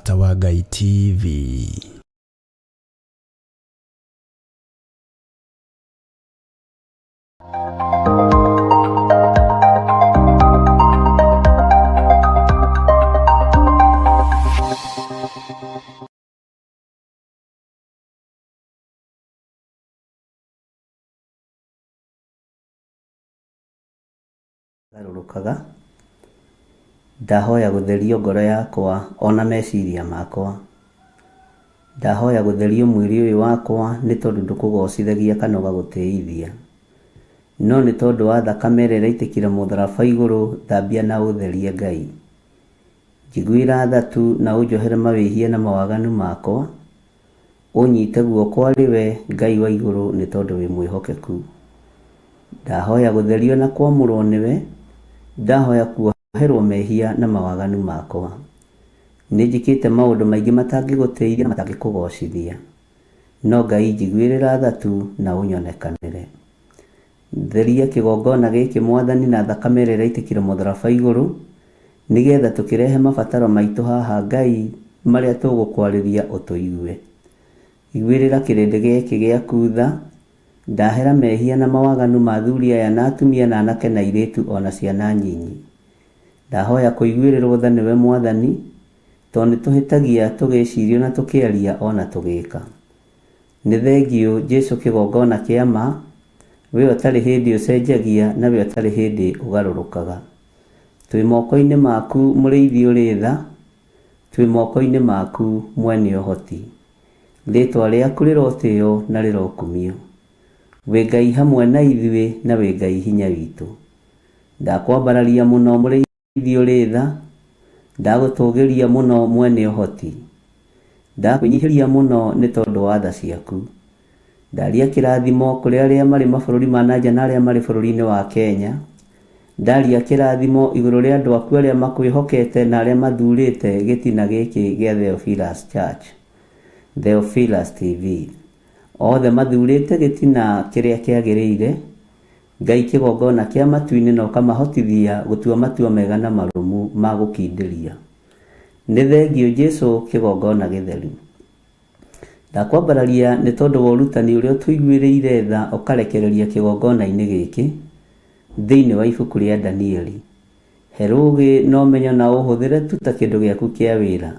Mũrata wa Ngai TV. Garũrũkaga, ndahoya gũtherio ngoro yakwa ona meciria makwa. Ndahoya gũtherio mwĩrĩ ũyũ wakwa nĩ tondũ ndũkũgocithagia kana ũgagũtĩithia. No nĩ tondũ wa thakame ĩrĩa ĩraitĩkire mũtharaba igũrũ, thambia na ũtherie Ngai. Njiguĩra tha tu na ũnjohere mawĩhia na mawaganu makwa. Ũnyite guoko arĩ we Ngai wa igũrũ nĩ tondũ wĩ mwĩhokeku. Ndahoya gũtherio na kwamũrwo nĩwe, ndahoya kuoherwo mehia na mawaganu makwa. Nĩ njĩkĩte maũndũ maingĩ matangĩgũtĩithia na matangĩkũgocithia. No Ngai njiguĩrĩra tha tu na ũnyonekanĩre. Theria kĩgongona gĩkĩ Mwathani na thakame ĩrĩa ĩraitĩkire mũtharaba igũrũ, nĩgetha tũkĩrehe mabataro maitũ haha Ngai marĩa tũgũkwarĩria ũtũigue. Iguĩrĩra kĩrĩndĩ gĩkĩ gĩaku tha, ndahera mehia na mawaganu ma athuri aya na atumia na anake na airĩtu ona ciana nyinyi. Ndahoya kũiguĩrĩrwo tha nĩwe Mwathani, tondũ nĩtũhĩtagia tũgĩciria na tũkĩaria ona tũgĩka. Nĩ thengiũ Jesu kĩgongona kĩa ma, we ũtarĩ hĩndĩ ũcenjagia na we ũtarĩ hĩndĩ ũgarũrũkaga. Twĩ moko-inĩ maku mũrĩithi ũrĩ tha, twĩ moko-inĩ maku mwene ũhoti. Rĩtwa rĩaku rĩrotĩo na rĩrokumio. Wĩ Ngai hamwe na ithuĩ na wĩ Ngai hinya witũ. Ndakwambararia mũno mũrĩithi ũrĩ tha, ndagũtũgĩria mũno mwene ũhoti. Ndakwĩnyihĩria mũno nĩ tondũ wa tha ciaku. Ndaria kĩrathimo kũrĩ arĩa marĩ mabũrũri ma na nja na arĩa marĩ bũrũri-inĩ wa Kenya. Ndaria kĩrathimo igũrũ rĩa andũ aku arĩa makwĩhokete na arĩa mathurĩte gĩtina gĩkĩ gĩa Theophilus Church, Theophilus TV. Othe mathurĩte gĩtina kĩrĩa kĩagĩrĩire, Ngai kĩgongona kĩa matu-inĩ na ũkamahotithia gũtua matua mega na marũmu ma gũkindĩria. Nĩ thengiũ Jesu kĩgongona gĩtheru. Ndakwambararia nĩ tondũ wa ũrutani ũrĩa ũtũiguĩrĩire tha ũkarekereria kĩgongona-inĩ gĩkĩ, thĩinĩ wa ibuku rĩa Danieli. He rũũgĩ na ũmenyo na ũũhũthĩre tu ta kĩndũ gĩaku kĩa wĩra.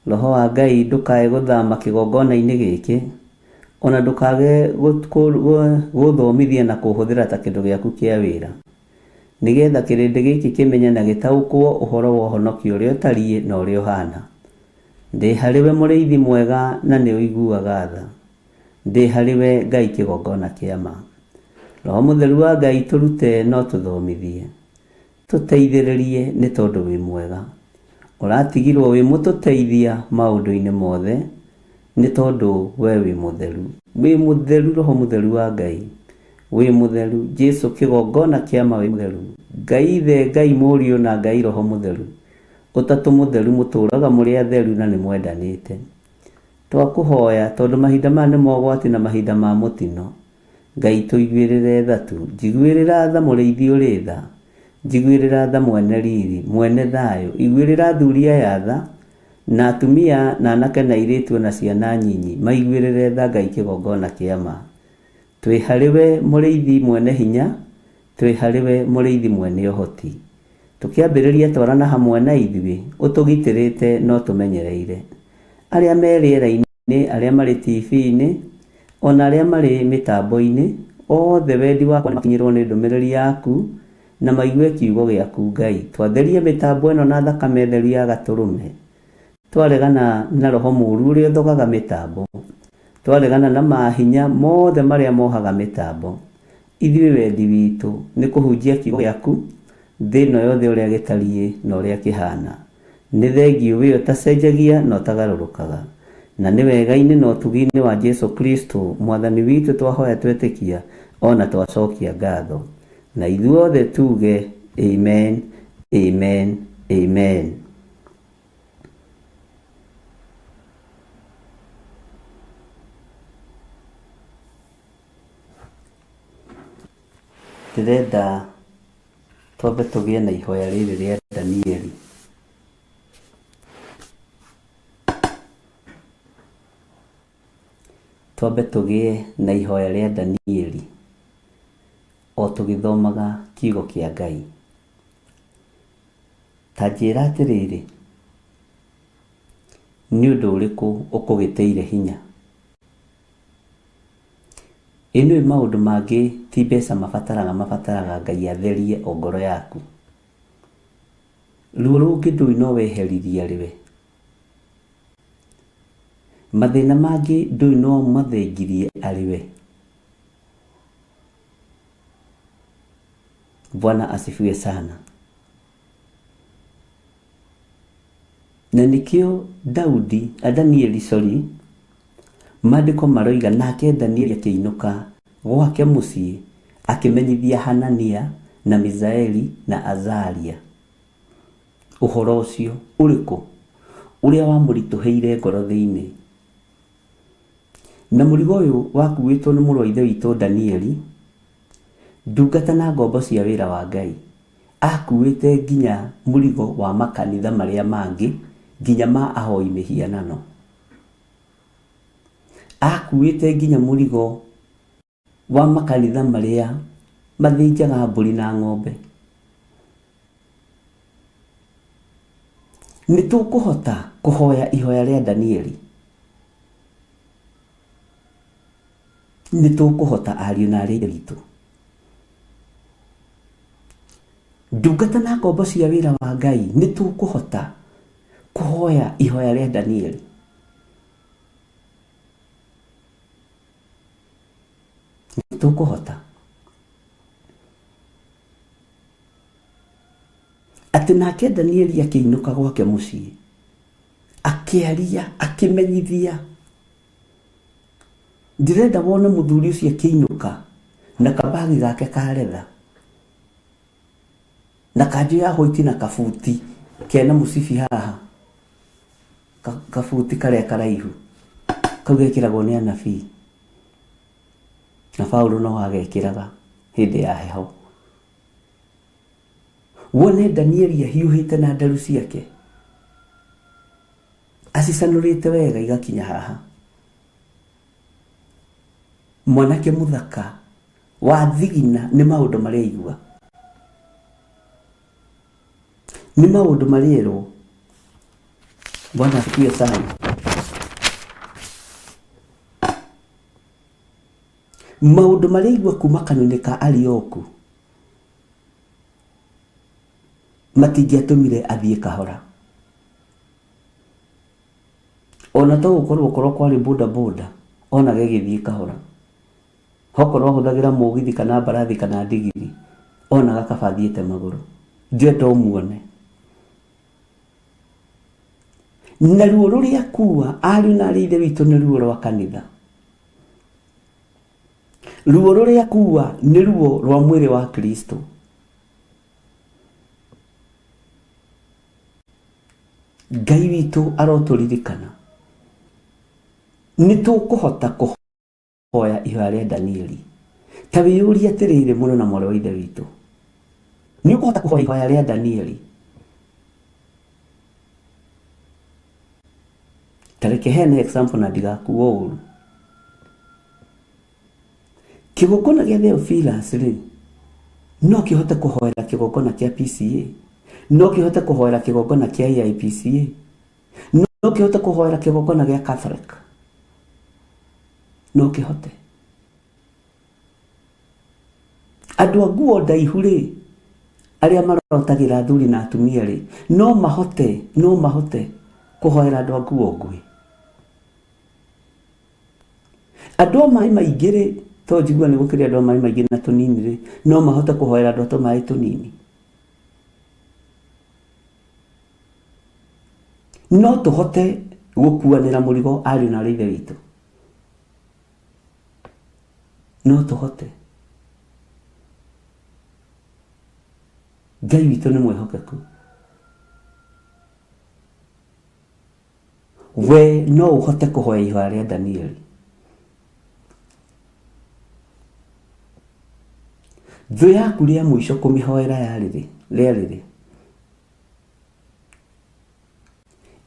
Roho wa Ngai ndũkae gũthama kĩgongona-inĩ gĩkĩ, ona ndũkage gũthomithia na kũũhũthĩra ta kĩndũ gĩaku kĩa wĩra. Nĩgetha kĩrĩndĩ gĩkĩ kĩmenye na gĩtaũkwo ũhoro wa ũhonokio ũrĩa ũtariĩ na ũrĩa ũhana. Ndĩ harĩ we mũrĩithi mwega na nĩ ũiguaga tha. Ndĩ harĩ we Ngai kĩgongona kĩa ma. Roho mũtheru wa Ngai tũrute na ũtũthomithie. Tũteithĩrĩrie nĩ tondũ wĩ mwega. Ũratigirwo wĩ mũtũteithia maũndũ-inĩ mothe nĩ tondũ we wĩ mũtheru. Wĩ mũtheru Roho mũtheru wa Ngai. Wĩ mũtheru Jesu kĩgongona kĩa ma wĩ mũtheru. Ngai Ithe, Ngai Mũriũ na Ngai Roho mũtheru. Ũtatũ mũtheru mũtũraga mũrĩ atheru na nĩ mwendanĩte. Twakũhoya tondũ mahinda maya nĩ mogwati na mahinda ma mũtino. Ngai tũiguĩrĩre tha tu. Njiguĩrĩra tha mũrĩithi ũrĩ tha. Njiguĩrĩra tha mwene riri, mwene thayũ. Iguĩrĩra athuri aya tha, na atumia na anake na airĩtu ona ciana nyinyi. Maiguĩrĩre tha Ngai kĩgongona kĩa ma. Twĩ harĩ we mũrĩithi mwene hinya, twĩ harĩ we mũrĩithi mwene ũhoti. Tũkĩambĩrĩria twarana hamwe na ithuĩ, ũtũgitĩrĩte na ũtũmenyereire. Arĩa me rĩera-inĩ, arĩa marĩ TV-inĩ, ona arĩa marĩ mĩtambo-inĩ, othe wendi wakwa nĩ makinyĩrwo nĩ ndũmĩrĩri yaku na maigue kiugo gĩaku Ngai. Twatheria mĩtambo ĩno na thakame theru ya gatũrũme. Twaregana na roho mũũru ũrĩa ũthogaga mĩtambo. Twaregana na mahinya mothe marĩa mohaga mĩtambo. Ithuĩ wendi witũ nĩ kũhunjia kiugo gĩaku thĩ ĩno yothe ũrĩa gĩtariĩ na ũrĩa kĩhana. Nĩ thengiũ wee ũtacenjagia na ũtagarũrũkaga. Na nĩ wega-inĩ na ũtugi-inĩ wa Jesu Kristo Mwathani witũ twahoya twetĩkia ona twacokia ngatho. Na ithuothe tuge Amen, Amen, Amen. Ndĩrenda twambe tũgĩe na ihoya rĩrĩ rĩa Danieli. Twambe tũgĩe na ihoya rĩa Danieli o tũgĩthomaga kiugo kĩa Ngai. Ta njĩra atĩrĩrĩ, nĩ ũndũ ũrĩkũ ũkũgĩtĩire hinya? Ĩ nĩũĩ maũndũ mangĩ ti mbeca mabataraga mabataraga Ngai atherie o ngoro yaku. Ruo rũngĩ ndũĩ no weheririe arĩ we. Mathĩna mangĩ ndũĩ no mathengirie arĩ we. Bwana asifiwe sana. Na nĩkĩo Daudi, a Danieli sorry, maandĩko maroiga nake Danieli akĩinũka gwake mũciĩ akĩmenyithia Hanania na Misaeli na Azaria ũhoro ũcio ũrĩkũ ũrĩa wamũritũhĩire ngoro thĩinĩ. Na mũrigo ũyũ wakuĩtwo nĩ mũrũ wa ithe witũ Danieli, ndungata na ngombo cia wĩra wa Ngai. Akuĩte nginya mũrigo wa makanitha marĩa mangĩ, nginya ma ahoi mĩhianano. Akuĩte nginya mũrigo wa makanitha marĩa mathĩnjaga mbũri na ng'ombe. Nĩ tũkũhota kũhoya ihoya rĩa Danieli? Nĩ tũkũhota ariũ na aarĩ a Ithe witũ? Ndungata na ngombo cia wĩra wa Ngai, nĩ tũkũhota kũhoya ihoya rĩa Danieli? Nĩ tũkũhota? Atĩ nake Danieli akĩinũka gwake mũciĩ, akĩaria, akĩmenyithia. Ndĩrenda wone mũthuri ũcio akĩinũka na kabagi gake ka retha na kanjũ ya white na kabuti kena mũcibi haha, kabuti karĩa karaihu kau gekĩragwo nĩ anabii na Paulo no agekĩraga hĩndĩ ya heho. Wone Danieli ahiũhĩte na nderu ciake acicanũrĩte wega igakinya haha. Mwanake mũthaka wa thigina nĩ maũndũ marĩa aigua, nĩ maũndũ marĩa erwo. Bwana asifiwe sana. Maũndũ marĩa aigua kuma kanua-inĩ ka Arioku matingĩatũmire athiĩ kahora. Ona to gũkorwo okorwo kwarĩ boda boda onaga ĩgĩthiĩ kahora. Okorwo ahũthagĩra mũgithi kana mbarathi kana ndigiri onaga kaba athiĩte magũrũ. Ndĩrenda ũmuone. Na ruo rũrĩa akua ariũ na arĩ ithe witũ nĩ ruo rwa kanitha. Ruo rũrĩa akua nĩ ruo rwa mwĩrĩ wa Kristo. Ngai witũ arotũririkana. Nĩ tũkũhota kũhoya ihoya rĩa Danieli. Ta wĩyũrie atĩrĩrĩ mũrũ na mwarĩ wa ithe witũ. Nĩ ũkũhota kũhoya ihoya rĩa Danieli? Ta reke heane example na ndigakuo ũru. Kĩgongona gĩa Theophilus rĩ, no kĩhote kũhoera kĩgongona kĩa PCA? No kĩhote kũhoera kĩgongona kĩa AIPCA? No kĩhote kũhoera kĩgongona gĩa Catholic? No kĩhote? Andũ a nguo ndaihu rĩ, arĩa marotagĩra athuri na atumia rĩ, no mahote, no mahote kũhoera andũ a nguo nguhĩ? Andũ a maĩ maingĩ rĩ, to njigua nĩ gũkĩrĩ andũ a maĩ maingĩ na tũnini rĩ, no mahote kũhoera andũ a tũmaĩ tũnini? No tũhote gũkuanĩra mũrigo ariũ na aarĩ a Ithe witũ? No tũhote? Ngai witũ nĩ mwĩhokeku. We no ũhote kũhoya ihoya rĩa Danieli? Thũ yaku rĩa mũico kũmĩhoera yarĩ rĩ? Rĩarĩ rĩ?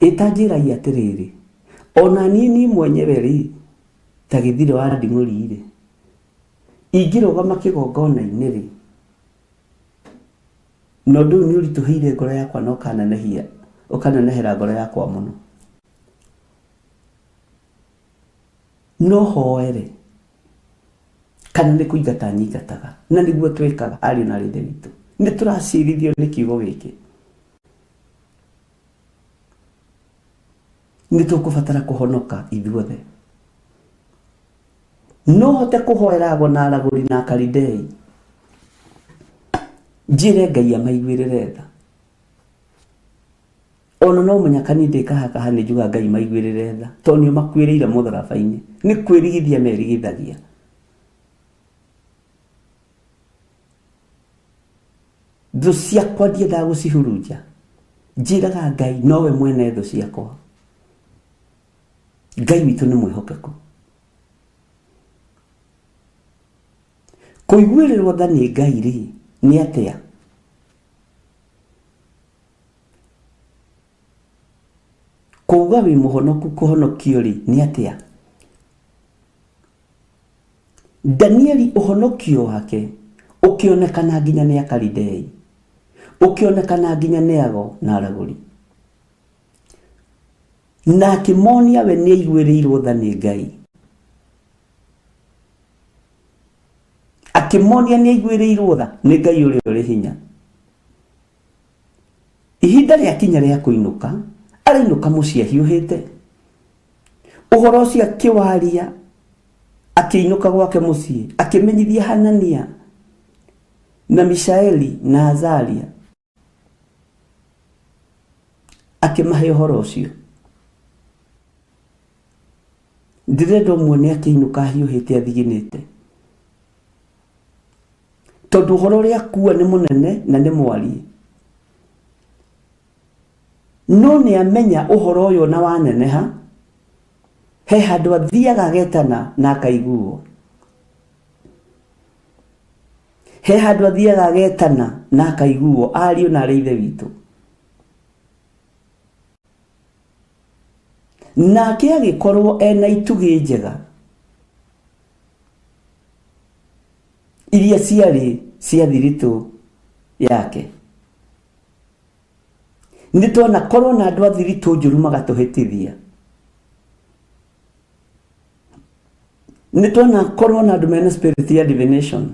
Ĩ ta njĩrai atĩrĩrĩ, ona niĩ niĩ mwenyewe rĩ, Ta gĩthirĩ wa nding'ũri-rĩ, ingĩrũgama kĩgongona-inĩ-rĩ, na ũndũ ũyũ nĩ ũritũhĩire ngoro yakwa na ũkanenehia, ũkanenehera ngoro yakwa mũno. No hoere kana nĩ kũingata nyingataga, na nĩguo twĩkaga ariũ na aarĩ a Ithe witũ. Nĩ tũracirithio nĩ kiugo gĩkĩ. Nĩ tũkũbatara kũhonoka ithuothe. No hote kũhoera ago na aragũri na Akalidei, njĩre Ngai amaiguĩrĩre tha. Ona no mũnyaka niĩ ndĩkahakaha nĩ njugaga Ngai maiguĩrĩre tha, tondũ nĩo makuĩrĩire mũtharaba-inĩ. Nĩ kwĩrigithia merigithagia. Thũ ciakwa ndiendaga gũcihurunja, njĩraga Ngai nowe mwene thũ ciakwa. Ngai witũ nĩ mwĩhokeku. Kũiguĩrĩrwo tha nĩ Ngai rĩ, nĩ atĩa? Kuuga wĩ mũhonoku kũhonokio rĩ, nĩ atĩa? Danieli ũhonokio wake ũkĩonekana nginya nĩ Akalidei, ũkĩonekana nginya nĩ ago na aragũri. Na akĩmonia we nĩ aiguĩrĩirwo tha nĩ Ngai. Akĩmonia nĩ aiguĩrĩirwo tha nĩ Ngai ũrĩa ũrĩ hinya. Ihinda rĩakinya rĩa kũinũka, arainũka mũciĩ ahiũhĩte. Ũhoro ũcio akĩwaria, akĩinũka gwake mũciĩ, akĩmenyithia Hanania na Mishaeli na Azaria, akĩmahe ũhoro ũcio. Ndĩrenda ũmuone akĩinũka ahiũhĩte athiginĩte. Tondũ ũhoro ũrĩa akua nĩ mũnene na nĩ mwariĩ. No nĩ amenya ũhoro ũyũ ona waneneha, he handũ athiaga agetana na akaiguo. He handũ athiaga agetana na akaiguo, ariũ na arĩ ithe witũ. Nake agĩkorwo ena itugĩ njega iria ciarĩ cia thiritũ yake. Nĩ twanakorwo na andũ a thiritũ njũru magatũhĩtithia. Nĩ twanakorwo na andũ mena spirit ya divination.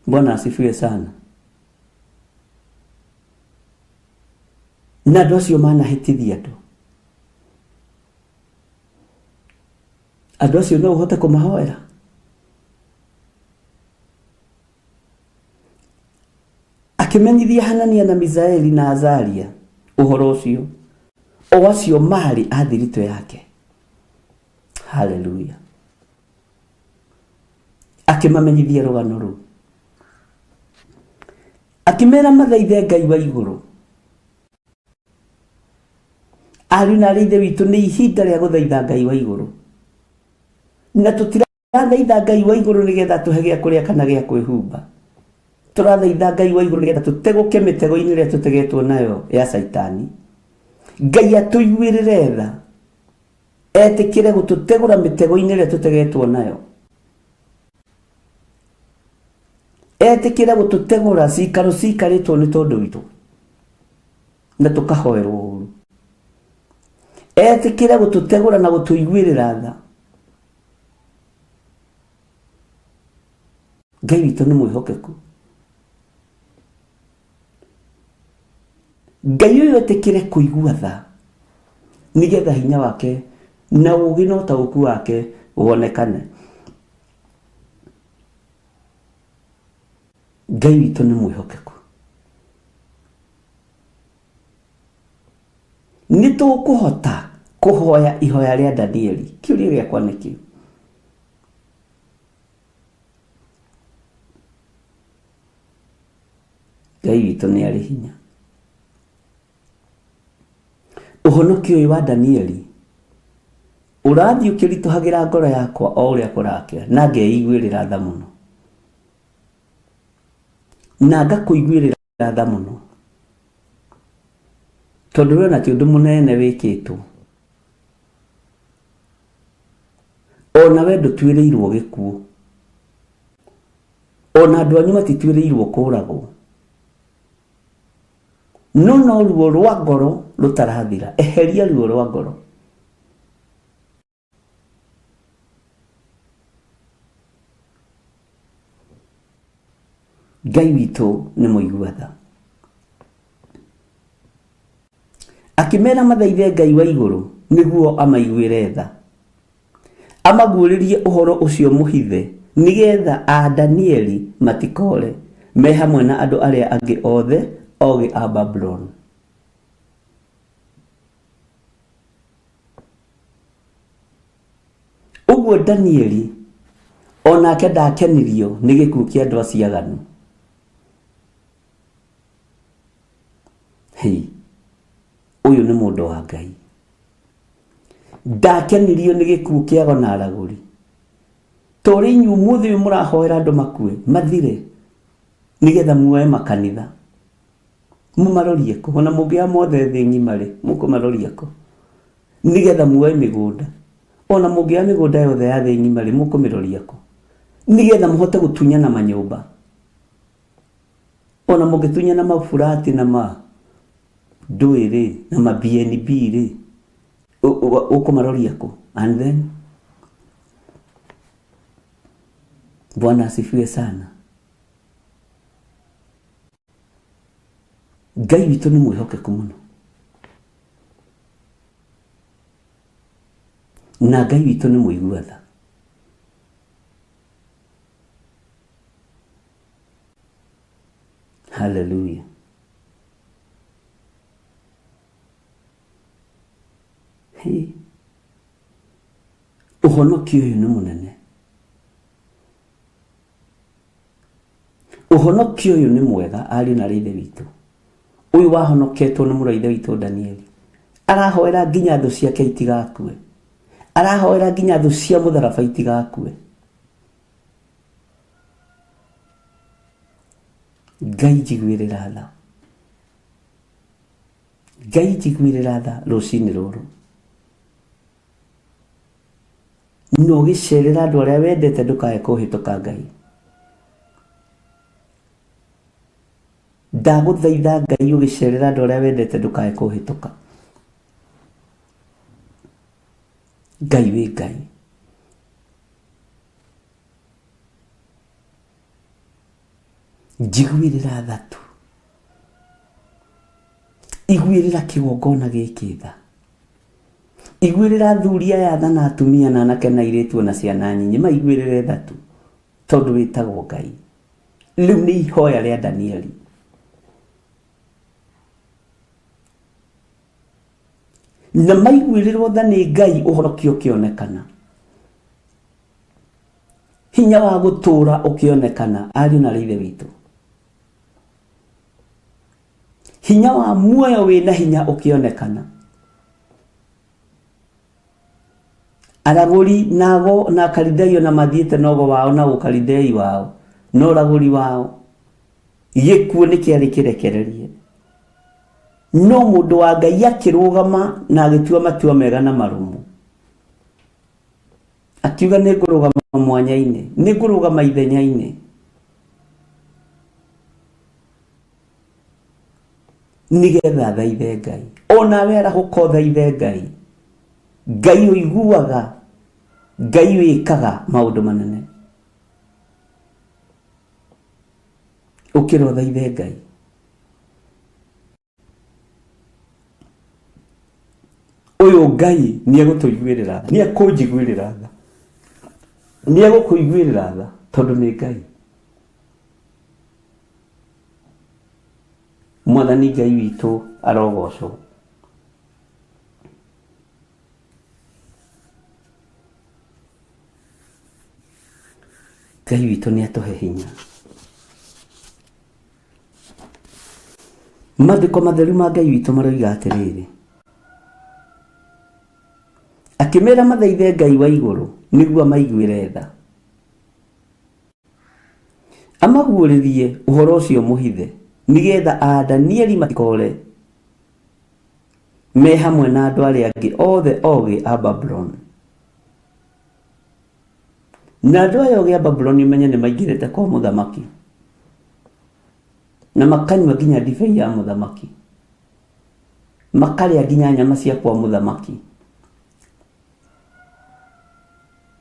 Bwana asifiwe sana. Na andũ acio manahĩtithia andũ. Andũ acio no ũhote kũmahoera? Akĩmenyithia Hanania na Misaeli na Azaria ũhoro ũcio, o acio maarĩ a thiritũ yake. Haleluya! Akĩmamenyithia rũgano rũu, akĩmera mathaithe Ngai wa igũrũ. Ariũ na arĩ ithe witũ, nĩ ihinda rĩa gũthaitha Ngai wa igũrũ, na tũtirathaitha Ngai wa igũrũ nĩgetha tũhe gĩa kũrĩa kana gĩa kwĩhumba. Tũrathaitha Ngai wa igũrũ nĩgetha tũtegũke mĩtego-inĩ ĩrĩa tũtegetwo nayo ya Caitani. Ngai atũiguĩrĩre tha, etĩkĩre gũtũtegũra mĩtego-inĩ ĩrĩa tũtegetwo nayo, etĩkĩre gũtũtegũra cikaro cikarĩtwo nĩ tondũ witũ na tũkahoerwo ũru, etĩkĩre gũtũtegũra na gũtũiguĩrĩra tha. Ngai witũ nĩ mwĩhokeku. Ngai ũyũ etĩkĩre kũigua tha nĩgetha hinya wake na ũũgĩ na ũtaũku wake wonekane. Ngai witũ nĩ mwĩhokeku. Nĩ tũkũhota kũhoya ihoya rĩa Danieli? Kĩũria gĩakwa nĩ kĩu. Ngai witũ nĩ arĩ hinya. Ũhonokio ũyũ wa Danieli ũrathiĩ ũkĩritũhagĩra ngoro yakwa o ũrĩa kũrakĩa, na ngeiguĩrĩra tha mũno, na ngakũiguĩrĩra tha mũno, tondũ we ona ti ũndũ mũnene wĩkĩtwo. Ona we ndũtuĩrĩirwo gĩkuũ, ona andũ anyu matituĩrĩirwo kũragwo, no no ruo rwa ngoro rũtarathira. Eheria ruo rwa ngoro. Ngai witũ nĩ mũigua tha. Akĩmera mathaithe Ngai wa igũrũ nĩguo amaiguĩre tha, amaguũrĩrie ũhoro ũcio mũhithe, nĩgetha a Danieli matikoore me hamwe na andũ arĩa angĩ othe ogĩ a Babuloni. Ũguo Danieli o nake ndakenirio nĩ gĩkuũ kĩa andũ acio aganu. Hei, ũyũ nĩ mũndũ wa Ngai. Ndakenirio nĩ gĩkuũ kĩa ago na aragũri. Ta ũrĩa inyuĩ ũmũthĩ ũyũ mũrahoera andũ makue, mathire, nĩgetha muoe makanitha. Mũmarorie kũ? Ona mũngĩoya mothe thĩ ng'ima rĩ, mũkũmaroria kũ? Nĩgetha muoe mĩgũnda. Ona mũngĩoya mĩgũnda yothe ya thĩ ng'ima rĩ, mũkũmĩroria kũ? Nĩgetha mũhote gũtunyana manyũmba. Ona mũngĩtunyana maburati na ma ndũĩ rĩ, na ma BNB rĩ, ũkũmaroria kũ? And then, Bwana asifiwe sana. Ngai witũ nĩ mwĩhokeku mũno. Na Ngai witũ nĩ mũigua tha. Hallelujah. Hey. Ũhonokio ũyũ nĩ mũnene. Ũhonokio ũyũ nĩ mwega ariũ na aarĩ a Ithe witũ. Ũyũ wahonoketwo nĩ mũrũ wa Ithe witũ Danieli. Arahoera nginya thũ ciake itigakue. Arahoera nginya thũ cia mũtharaba itigakue. Ngai njiguĩrĩra tha. Ngai njiguĩrĩra tha rũcinĩ rũrũ. Na ũgĩcerera andũ arĩa wendete ndũkae kũhĩtũka Ngai. Ndagũthaitha Ngai ũgĩcerera andũ arĩa wendete ndũkae kũhĩtũka. Ngai wĩ Ngai. Njiguĩrĩra tha tu. Iguĩrĩra kĩgongona gĩkĩ tha. Iguĩrĩra athuri aya tha na atumia na anake na airĩtu ona ciana nyinyi, maiguĩrĩre tha tu tondũ wĩtagwo Ngai. Rĩu nĩ ihoya rĩa Danieli. Na maiguĩrĩrwo tha nĩ Ngai ũhonokio ũkĩonekana. Hinya wa gũtũũra ũkĩonekana ariũ na ithe witũ. Hinya wa muoyo wĩna hinya ũkĩonekana. Aragũri nago na Akalidei ona mathiĩte na ũgo wao na ũkalidei wao na ũragũri wao, gĩkuũ nĩ kĩarĩ kĩrekererie. No mũndũ wa Ngai akĩrũgama na agĩtua matua mega na marũmu. Akiuga nĩ ngũrũgama mwanya-inĩ, nĩ ngũrũgama ithenya-inĩ. Nĩgetha thaithe Ngai. Onawe arahũka ũthaithe Ngai. Ngai ũiguaga, Ngai wĩkaga maũndũ manene. Ũkĩra ũthaithe Ngai. Ũyũ Ngai nĩ egũtũiguĩrĩra tha, nĩ ekũnjiguĩrĩra tha, nĩ egũkũiguĩrĩra tha tondũ nĩ Ngai. Mwathani Ngai witũ arogocwo. Ngai witũ nĩ atũhe hinya. Maandĩko matheru ma Ngai witũ maroiga atĩrĩrĩ, akĩmera mathaithe Ngai wa igũrũ nĩguo amaiguĩre tha, amaguũrĩrie ũhoro ũcio mũhithe, nĩgetha a Danieli matikoore me hamwe na andũ arĩa angĩ othe ogĩ a Babuloni. Na andũ aya ogĩ a Babuloni ũmenye nĩ maingĩrĩte kwa mũthamaki na makanyua nginya ndibei ya mũthamaki, makarĩa nginya nyama cia kwa mũthamaki.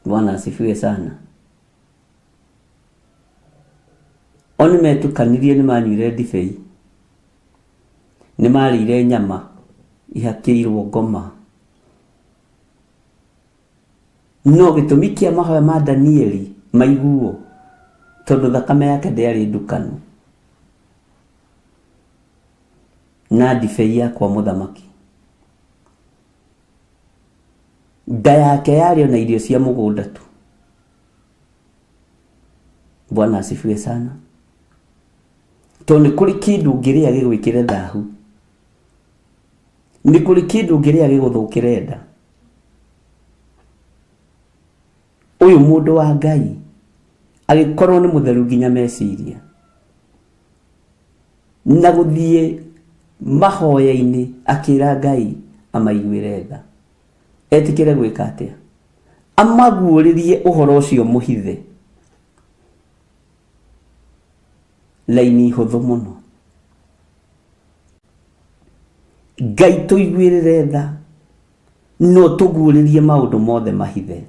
Bwana asifiwe sana. O nĩ metukanirie, nĩ manyuire ndibei, nĩ marĩire nyama ihakĩirwo ngoma. No gĩtũmi kĩa mahoya ma Danieli maiguo tondũ thakame yake ndĩarĩ ndukanu na ndibei ya kwa mũthamaki. Nda yake yarĩ o na irio cia mũgũnda tu. Bwana asifiwe sana. Tondũ nĩ kũrĩ kĩndũ ũngĩrĩa gĩgwĩkĩre thahu, nĩ kũrĩ kĩndũ ũngĩrĩa gĩgũthũkĩre nda. Ũyũ mũndũ wa Ngai agĩkorwo nĩ mũtheru nginya meciria na gũthiĩ mahoya-inĩ akĩra Ngai amaiguĩre tha. Etĩkĩre gwĩka atĩa? Amaguũrĩrie ũhoro ũcio mũhithe. Laini hũthũ mũno. Ngai tũiguĩrĩre tha no tũguũrĩrie maũndũ mothe mahithe.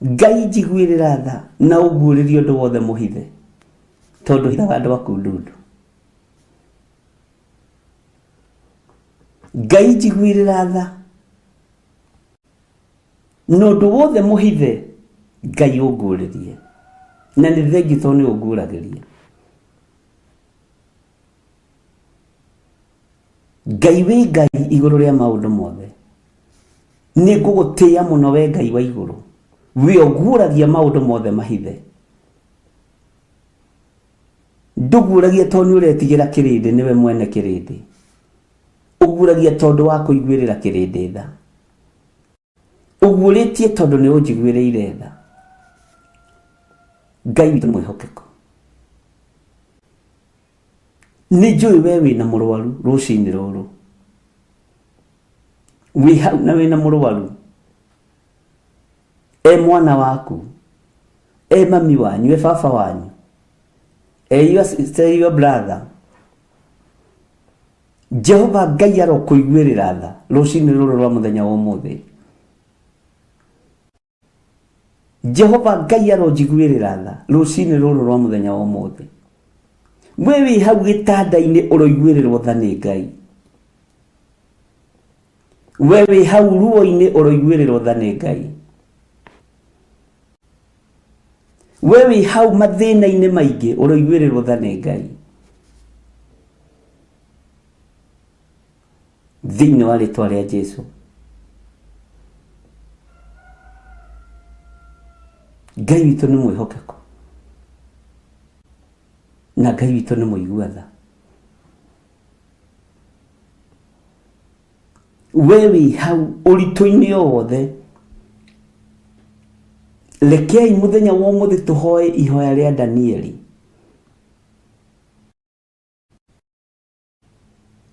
Ngai njiguĩrĩra tha na ũguũrĩrie ũndũ wothe mũhithe, tondũ hithaga andũ aku ndundu. Ngai njiguĩrĩra tha na ũndũ wothe mũhithe Ngai ũnguũrĩrie, na nĩ thengiũ tondũ nĩ ũnguũragĩria. Ngai wĩ Ngai igũrũ rĩa maũndũ mothe, nĩ ngũgũtĩĩa mũno we Ngai wa igũrũ, we ũguũragia maũndũ mothe mahithe. Ndũguũragia tondũ nĩ ũretigĩra kĩrĩndĩ, nĩwe mwene kĩrĩndĩ. Ũguũragia tondũ wa kũiguĩrĩra kĩrĩndĩ tha. Ũguũrĩtie tondũ nĩ ũnjiguĩrĩire tha. Ngai witũ nĩ mwĩhokeku. Nĩ njũĩ we wĩna mũrwaru rũcinĩ rũrũ. Wĩ hau na wĩna mũrwaru. E mwana waku, e mami wanyu, e baba wanyu, e your sister, your brother. Jehova Ngai arokũiguĩrĩra tha rũcinĩ rũrũ rwa mũthenya wa ũmũthĩ. Jehova Ngai aronjiguĩrĩra tha rũcinĩ rũrũ rwa mũthenya wa ũmũthĩ. We wĩ hau gĩtanda-inĩ ũroiguĩrĩrwo tha nĩ Ngai. We wĩ hau ruo-inĩ ũroiguĩrĩrwo tha nĩ Ngai. We wĩ hau mathĩna-inĩ maingĩ ũroiguĩrĩrwo tha nĩ Ngai. Thĩinĩ wa rĩtwa rĩa Jesu. Ngai witũ nĩ mwĩhokeku na Ngai witũ nĩ mũigua tha. We wĩ hau ũritũ-inĩ o wothe, rekei mũthenya wa ũmũthĩ tũhoe ihoya rĩa Danieli.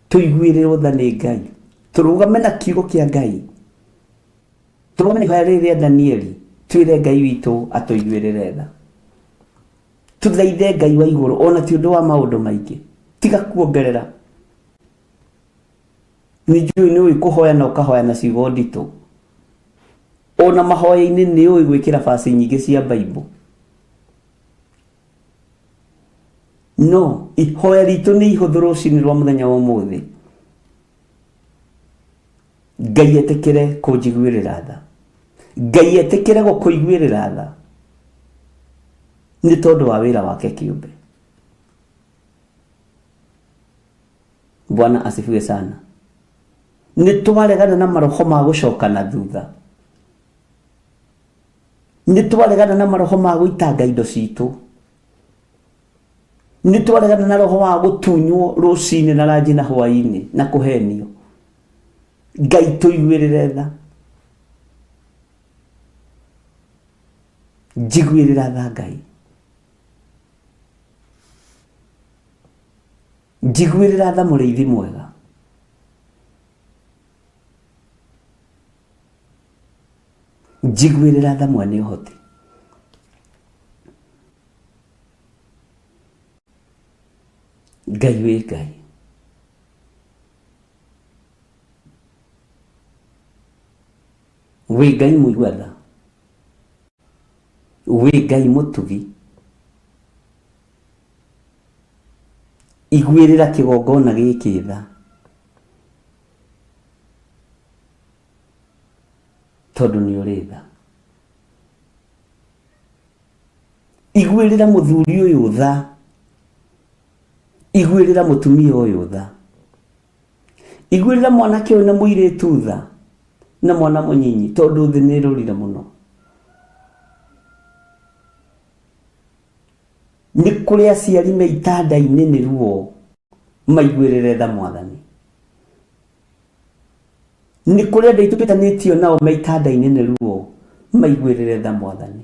Tũiguĩrĩrwo tha nĩ Ngai, tũrũgame na kiugo kĩa Ngai, tũrũgame na ihoya rĩrĩ rĩa Danieli, twĩre Ngai witũ atũiguĩrĩre tha. Tũthaithe Ngai wa igũrũ ona ti ũndũ wa maũndũ maingĩ, tiga kuongerera. Nĩ njũĩ nĩ ũĩ kũhoya na ũkahoya na ciugo nditũ. Ona mahoya-inĩ nĩ ũĩ gwĩkĩra baci nyingĩ cia Bible. No ihoya ritũ nĩ ihũthũ rũcinĩ rwa mũthenya wa ũmũthĩ. Ngai etĩkĩre kũnjiguĩrĩra tha. Ngai etĩkĩre gũkũiguĩrĩra tha nĩ tondũ wa wĩra wake kĩũmbe. Bwana asifiwe sana. Nĩ twaregana na maroho ma gũcoka na thutha. Nĩ twaregana na maroho ma gũitanga indo citũ. Nĩ twaregana na roho wa gũtunywo rũcinĩ na ranji na hwainĩ na kũhenio. Ngai tũiguĩrĩre tha. Njiguĩrĩra tha Ngai. Njiguĩrĩra tha mũrĩithi mwega. Njiguĩrĩra tha mwene ũhoti. Ngai wĩ Ngai. Wĩ Ngai mũigua tha. Wĩ Ngai mũtugi. Iguĩrĩra kĩgongona gĩkĩ tha. Tondũ nĩ ũrĩ tha. Iguĩrĩra mũthuri ũyũ tha. Iguĩrĩra mũtumia ũyũ tha. Iguĩrĩra mwanake ũyũ na mũirĩtu tha. Na mwana mũnyinyi tondũ thĩ nĩ ĩrũrire mũno. Nĩ kũrĩ aciari me itanda-inĩ nĩ ruo maiguĩrĩre tha Mwathani. Nĩ kũrĩ andũ aitũ twĩtanĩtio nao me itanda-inĩ nĩ ruo maiguĩrĩre tha Mwathani.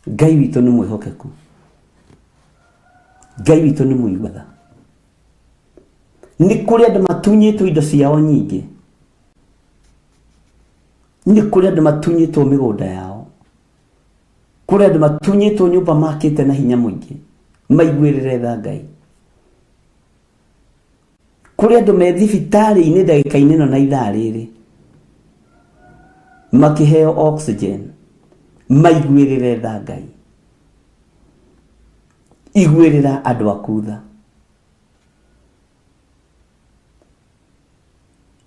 Ngai witũ nĩ mwĩhokeku. Ngai witũ nĩ mũigua tha. Nĩ kũrĩ andũ matunyĩtwo indo ciao nyingĩ. Nĩ kũrĩ andũ matunyĩtwo mĩgũnda yao. Kũrĩ andũ matunyĩtwo nyũmba makĩte na hinya mũingĩ. Maiguĩrĩre tha Ngai. Kũrĩ andũ me thibitarĩ-inĩ ndagĩka-inĩ ĩno na ithaa rĩrĩ makĩheo oxygen. Maiguĩrĩre tha Ngai. Iguĩrĩra andũ aku tha.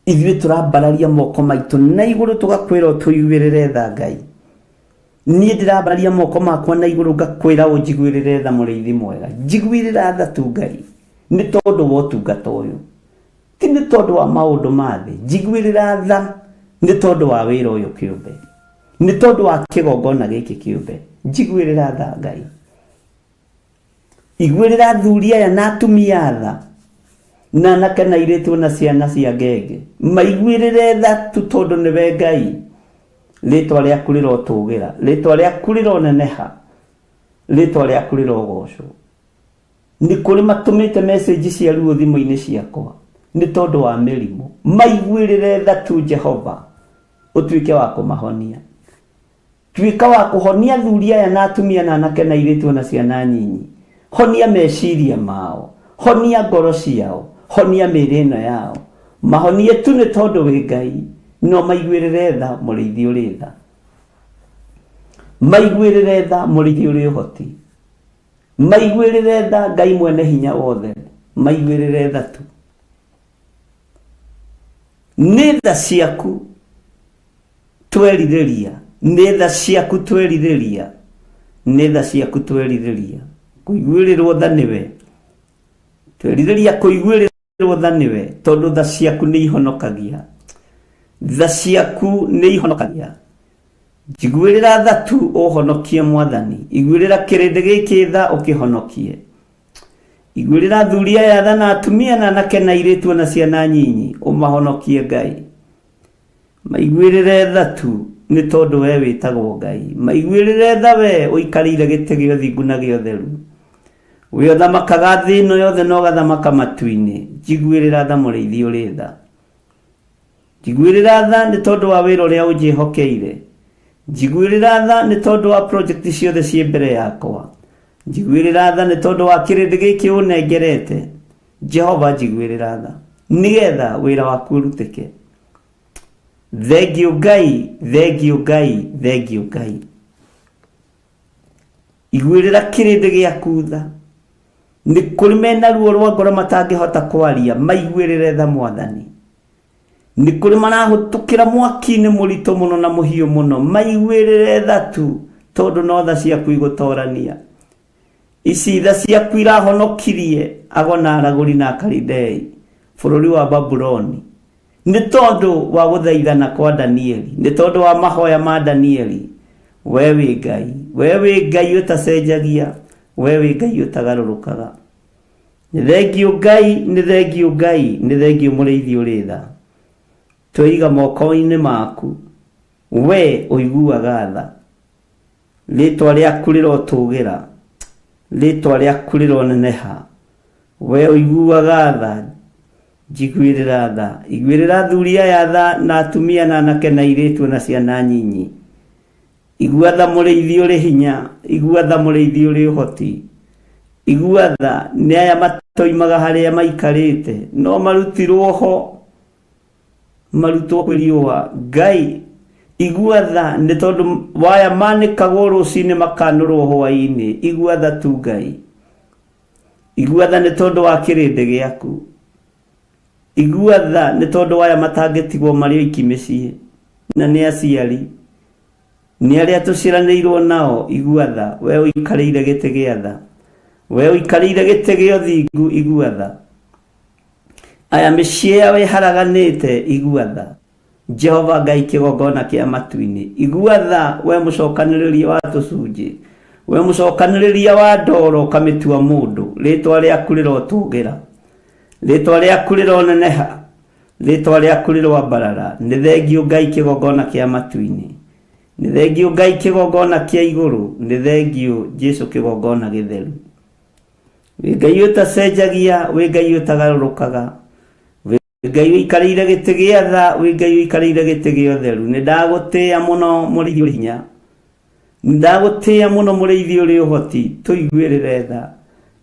Ithuĩ tũrambararia moko maitũ na igũrũ tũgakwĩra ũtũiguĩrĩre tha Ngai. Niĩ ndĩrambararia moko makwa na igũrũ ngakwĩra ũnjiguĩrĩre tha mũrĩithi mwega. Njiguĩrĩra tha tu Ngai nĩ tondũ wa ũtungata ũyũ. Ti nĩ tondũ wa maũndũ ma thĩ. Njiguĩrĩra tha nĩ tondũ wa wĩra ũyũ kĩũmbe. Nĩ tondũ wa kĩgongona gĩkĩ kĩũmbe. Njiguĩrĩra tha Ngai. Iguĩrĩra athuri aya na atumia tha, na anake na airĩtu na ciana cia ngenge. Maiguĩrĩre tha tu tondũ nĩwe Ngai. Rĩtwa rĩaku rĩrotũgĩra, rĩtwa rĩaku rĩroneneha, rĩtwa rĩaku rĩrogocwo. Nĩ kũrĩ matũmĩte message cia ruo thimũ-inĩ ciakwa nĩ tondũ wa mĩrimũ. Maiguĩrĩre tha tu Jehova, ũtuĩke wa kũmahonia. Tuĩka wa kũhonia athuri aya na atumia na anake na airĩtu o na ciana nyinyi. Honia meciria mao. Honia ngoro ciao. Honia mĩĩrĩ ĩno yao. Mahonie tu nĩ tondũ wĩ Ngai. Na ũmaiguĩrĩre tha, mũrĩithi ũrĩ tha. Maiguĩrĩre tha, mũrĩithi ũrĩ ũhoti. Maiguĩrĩre tha, Ngai mwene hinya wothe. Maiguĩrĩre tha tu. Nĩ tha ciaku twerirĩria, nĩ tha ciaku twerirĩria, nĩ tha ciaku twerirĩria, kũiguĩrĩrwo tha nĩwe, twerirĩria kũiguĩrĩrwo tha nĩwe, tondũ tha ciaku nĩ ihonokagia, tha ciaku nĩ ihonokagia. Njiguĩrĩra tha tu ũhonokie Mwathani, iguĩrĩra kĩrĩndĩ gĩkĩ tha ũkĩhonokie. Iguĩrĩra athuri aya tha na atumia na anake na airĩtu na ciana nyinyi, ũmahonokie Ngai. Maiguĩrĩre tha tu nĩ tondũ wee wĩtagwo Ngai. Maiguĩrĩre tha wee ũikarĩire gĩtĩ gĩa ũthingu na gĩa ũtheru. We ũthamakaga thĩ ĩno yothe na ũgathamaka matu-inĩ. Njiguĩrĩra tha mũrĩithi ũrĩ tha. Njiguĩrĩra tha nĩ tondũ wa wĩra ũrĩa ũnjĩhokeire. Njiguĩrĩra tha nĩ tondũ wa project ciothe ciĩ mbere yakwa. Njiguĩrĩra tha nĩ tondũ wa kĩrĩndĩ gĩkĩ ũnengerete. Jehova njiguĩrĩra tha nĩgetha wĩra waku ũrutĩke. Thengiũ Ngai, thengiũ Ngai, thengiũ Ngai. Iguĩrĩra kĩrĩndĩ gĩaku tha. Nĩ kũrĩ mena ruo rwa ngoro matangĩhota kwaria, maiguĩrĩre tha Mwathani. Nĩ kũrĩ marahũtũkĩra mwaki-inĩ mũritũ mũno na mũhiũ mũno, maiguĩrĩre tha tu, tondũ no tha ciaku igũtorania. Ici tha ciaku irahonokirie ago na aragũri na Akalidei bũrũri wa Babuloni, nĩ tondũ wa gũthaithana kwa Danieli, nĩ tondũ wa mahoya ma Danieli. We wĩ Ngai, we wĩ Ngai ũtacenjagia, we wĩ Ngai ũtagarũrũkaga. Nĩ thengiũ Ngai, nĩ thengiũ Ngai, nĩ thengiũ mũrĩithi ũrĩ tha. Tweiga moko-inĩ maku, we ũiguaga tha. Rĩĩtwa rĩaku rĩrotũgĩra, rĩĩtwa rĩaku rĩroneneha. Wee ũiguaga tha, njiguĩrĩra tha. Iguĩrĩra athuri aya tha, na atumia na anake na airĩtu na ciana nyinyi. Igua tha mũrĩithi ũrĩ hinya, igua tha mũrĩithi ũrĩ ũhoti. Igua tha nĩ aya matoimaga harĩa maikarĩte, no marutirwo ho marutwo kwĩ riũa. Ngai, igua tha nĩ tondũ waya manĩkagwo rũcinĩ makanũrwo hwaĩ-inĩ. Igua tha tu Ngai. Igua tha nĩ tondũ wa kĩrĩndĩ gĩaku. Igua tha nĩ tondũ waya matangĩtigwo marĩ oiki mĩciĩ, na nĩ aciari, nĩ arĩa tũciaranĩirwo nao. Igua tha, we ũikarĩire gĩtĩ gĩa tha, we ũikarĩire gĩtĩ gĩa ũthingu. Igua tha. Aya mĩciĩ yao ĩharaganĩte, igua tha. Jehova Ngai kĩgongona kĩa matu-inĩ, igua tha, we mũcokanĩrĩria wa tũcunjĩ, we mũcokanĩrĩria wa ndoro ũkamĩtua mũndũ. Rĩtwa rĩaku rĩrotũgĩra, rĩtwa rĩaku rĩroneneha, rĩtwa rĩaku rĩroambarara. Nĩ thengiũ Ngai kĩgongona kĩa matu-inĩ, nĩ thengiũ Ngai kĩgongona kĩa igũrũ, nĩ thengiũ Jesu kĩgongona gĩtheru. Wĩ Ngai ũtacenjagia, wĩ Ngai ũtagarũrũkaga, wĩ Ngai ũikarĩire gĩtĩ gĩa tha, wĩ Ngai ũikarĩire gĩtĩ gĩa ũtheru. Nĩ ndagũtĩĩa mũno mũrĩithi ũrĩ hinya, nĩ ndagũtĩĩa mũno mũrĩithi ũrĩ ũhoti. Tũiguĩrĩre tha.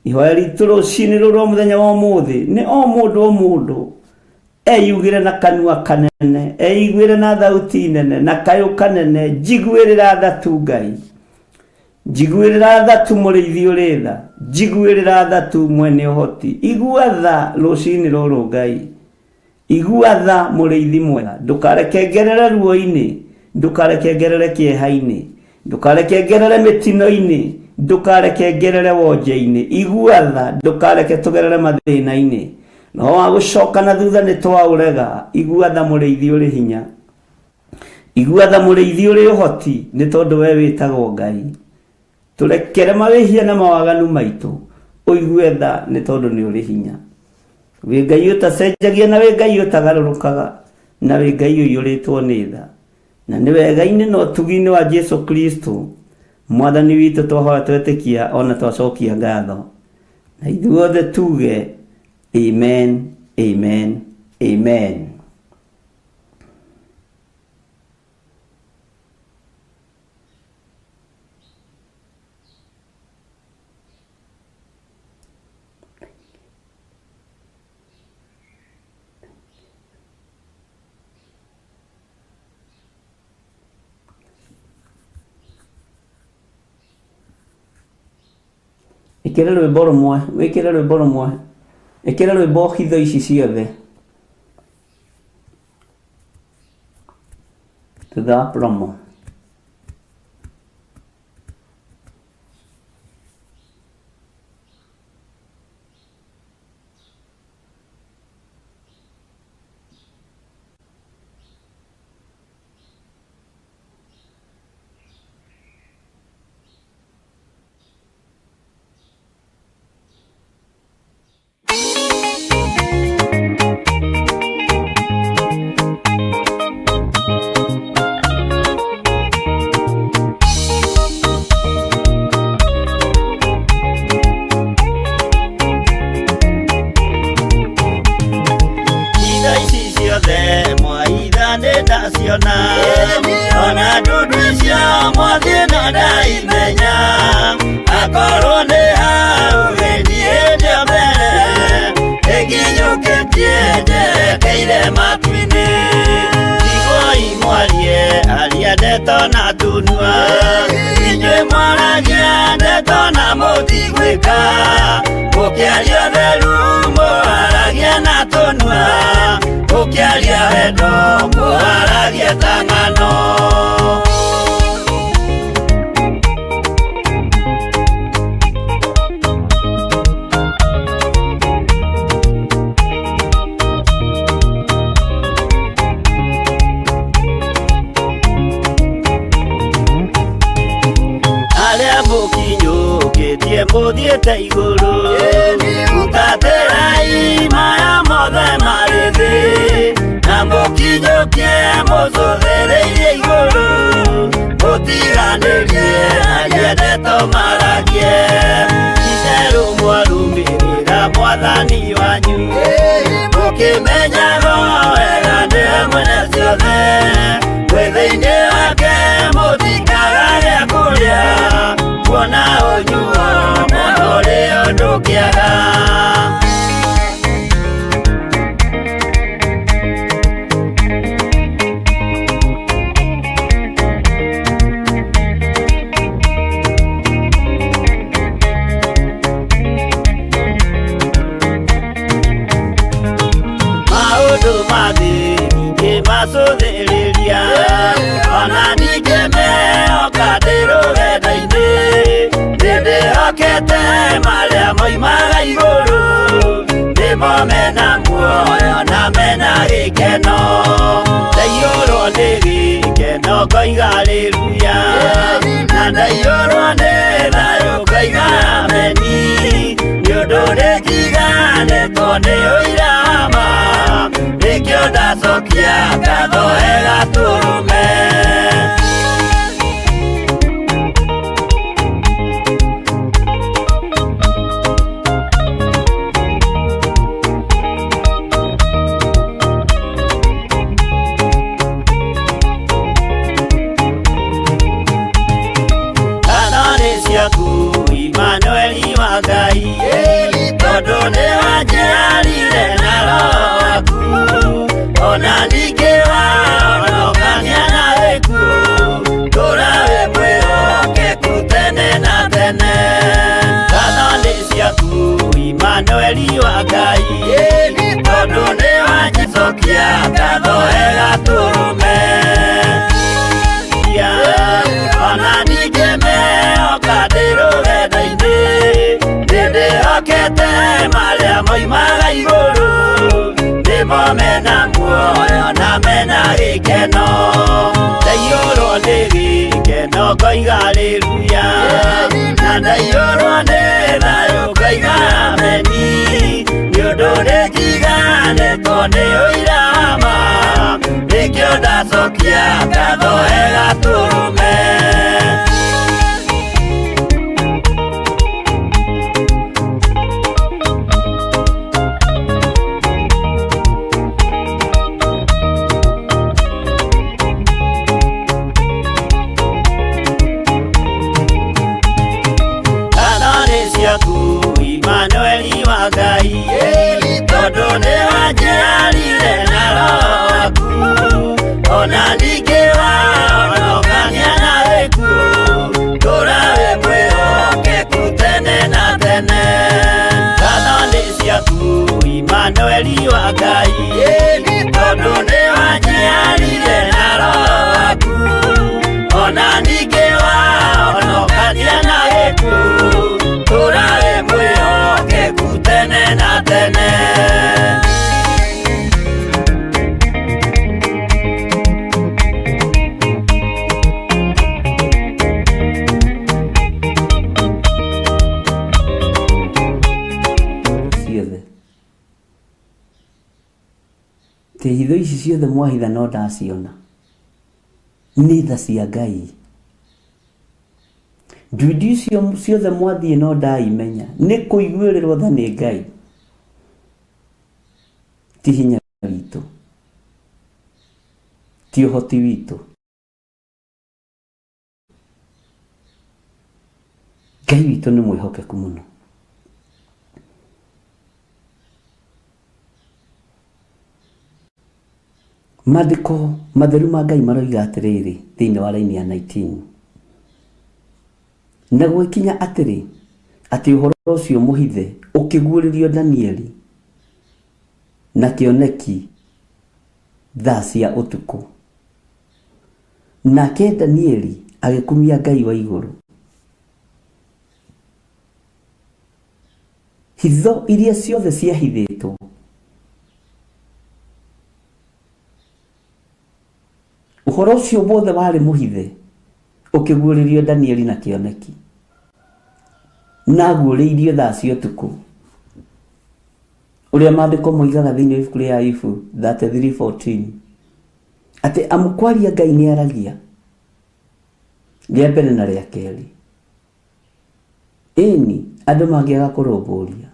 Ihoya ritũ rũcinĩ rũrũ rwa mũthenya wa ũmũthĩ nĩ o mũndũ o mũndũ eyugĩre na kanua kanene, eiguĩre na thauti nene na kayũ kanene, njiguĩrĩra tha tu Ngai, njiguĩrĩra tha tu mũrĩithi ũrĩ tha, njiguĩrĩra tha tu mwene ũhoti. Igua tha rũcinĩ rũrũ Ngai, igua tha mũrĩithi mwega. Ndũkareke ngerere ruo-inĩ, ndũkareke ngerere kĩeha-inĩ, ndũkareke ngerere mĩtino-inĩ, ndũkareke ngerere wonje-inĩ. Igua tha, ndũkareke tũgerere mathĩna-inĩ. Roho wa gũcoka na thutha nĩ twaũrega. Igua tha mũrĩithi ũrĩ hinya, igua tha mũrĩithi ũrĩ ũhoti, nĩ tondũ we wĩtagwo Ngai. Tũrekere mawĩhia na mawaganu maitũ, ũigue tha nĩ tondũ nĩ ũrĩ hinya. Wĩ Ngai ũtacenjagia na wĩ Ngai ũtagarũrũkaga, na wĩ Ngai ũiyũrĩtwo nĩ tha. Na nĩ wega-inĩ na ũtugi-inĩ wa Jesu Kristo Mwathani witũ twahoya twetĩkia ona twacokia ngatho. Na ithuothe tuge amen, amen, amen. Ĩkĩra rwĩmbo rũmwe, wĩkĩre rwĩmbo rũmwe, ĩkĩra rwĩmbo hitho ici ciothe thutha wa promo. Itha ici ciothe mwaitha nĩ ndaciona, ona ndundu icio mwathiĩ no ndaimenya. Akorwo nĩ hau gĩthiĩ ndĩa mbere, ĩkinyũkĩtie njerekeire matu-inĩ. Iguai mwarie aria ndeto na tunua, inyuĩ mwaragia ndeto na mũtigwĩka. Mũkĩaria ũtheru mũharagia na tũnua, mũkĩaria wendo mũharagia ta ng'ano. Arĩa mũkinyũkĩtie mũthiĩte igũrũ, hutatĩrai maya mothe marĩ thĩ, na mũkinyũkie mũcũthĩrĩirie igũrũ, mũtiganĩrie aria ndeto maragie. Itherũ mwarũmĩrĩra mwathani wanyu, mũkĩmenyaga wega nĩwe mwene ciothe, mwĩ thĩinĩ wake mũtikaga gĩa kũrĩa, kuona ũnyuo mũno ũrĩ ũndũ. Ndĩhokete marĩa moimaga igũrũ, nĩmo mena muoyo na mena gĩkeno. Ndaiyũrwo nĩ gĩkeno ngoiga haleluya, na ndaiyũrwo nĩ thayũ ngoiga ameni. Nĩ ũndũ nĩnjiganĩtwo nĩ ũira wa ma, nĩkĩo ndacokia ngatho he Gatũrũme. Ngatho nĩ ciaku Imanueli wa Ngai, tondũ nĩ wanjiarire na Roho waku, ona ningĩ wahonokania na gĩkuũ, tũũra wĩ mwĩhokeku tene na tene. Ngatho nĩ ciaku Imanueli wa Ngai, tondũ nĩ wanjicokia ngatho he Gatũrũme. Ona ningĩ mehoka ndĩ rũgendo-inĩ, nĩndĩhokete marĩa moimaga igũrũ, nĩmo mena muoyo na mena gĩkeno. Ndaiyũrwo nĩ gĩkeno ngoiga haleluya, na ndaiyũrwo nĩ thayũ ngoiga ameni. Nĩ ũndũ nĩnjiganĩtwo nĩ ũira wa ma, nĩkĩo ndacokia ngatho he Gatũrũme. Ngatho nĩ ciaku Imanueli wa Ngai, tondũ nĩ wanjiarire na Roho waku, ona ningĩ wahonokania na gĩkuũ, tũũra wĩ mwĩhokeku tene na tene. Ngatho nĩ ciaku Imanueli wa Ngai, tondũ nĩ wanjiarire na Roho waku, ona ningĩ wahonokania na gĩkuũ, tũũra wĩ mwĩhokeku tene na tene. Ciothe tä hitho ici ciothe mwahitha no ndaciona nĩ tha cia Ngai. Ndwindi icio ciothe mwathiĩ no ndaimenya nĩ kũiguĩrĩrwo tha nĩ Ngai, ti hinya witũ, ti ũhoti witũ. Ngai witũ nĩ mwĩhokeku mũno. Maandĩko matheru ma Ngai maroiga atĩrĩrĩ thĩinĩ wa raini ya 19, na gwĩkinya atĩrĩ atĩ ũhoro ũcio mũhithe ũkĩguũrĩrio Danieli na kĩoneki thaa cia ũtukũ. Nake Danieli agĩkumia Ngai wa igũrũ. Hitho iria ciothe ciahithĩtwo ũhoro ũcio wothe warĩ mũhithe ũkĩguũrĩrio Danieli na kĩoneki, na aguũrĩirio thaa cia ũtukũ, ũrĩa maandĩko moigaga thĩinĩ wa ibuku rĩa Ayubu 33:14 atĩ amu kwaria Ngai nĩ aragia, rĩa mbere na rĩa kerĩ. Ĩni, andũ mangĩaga kũrũmbũria,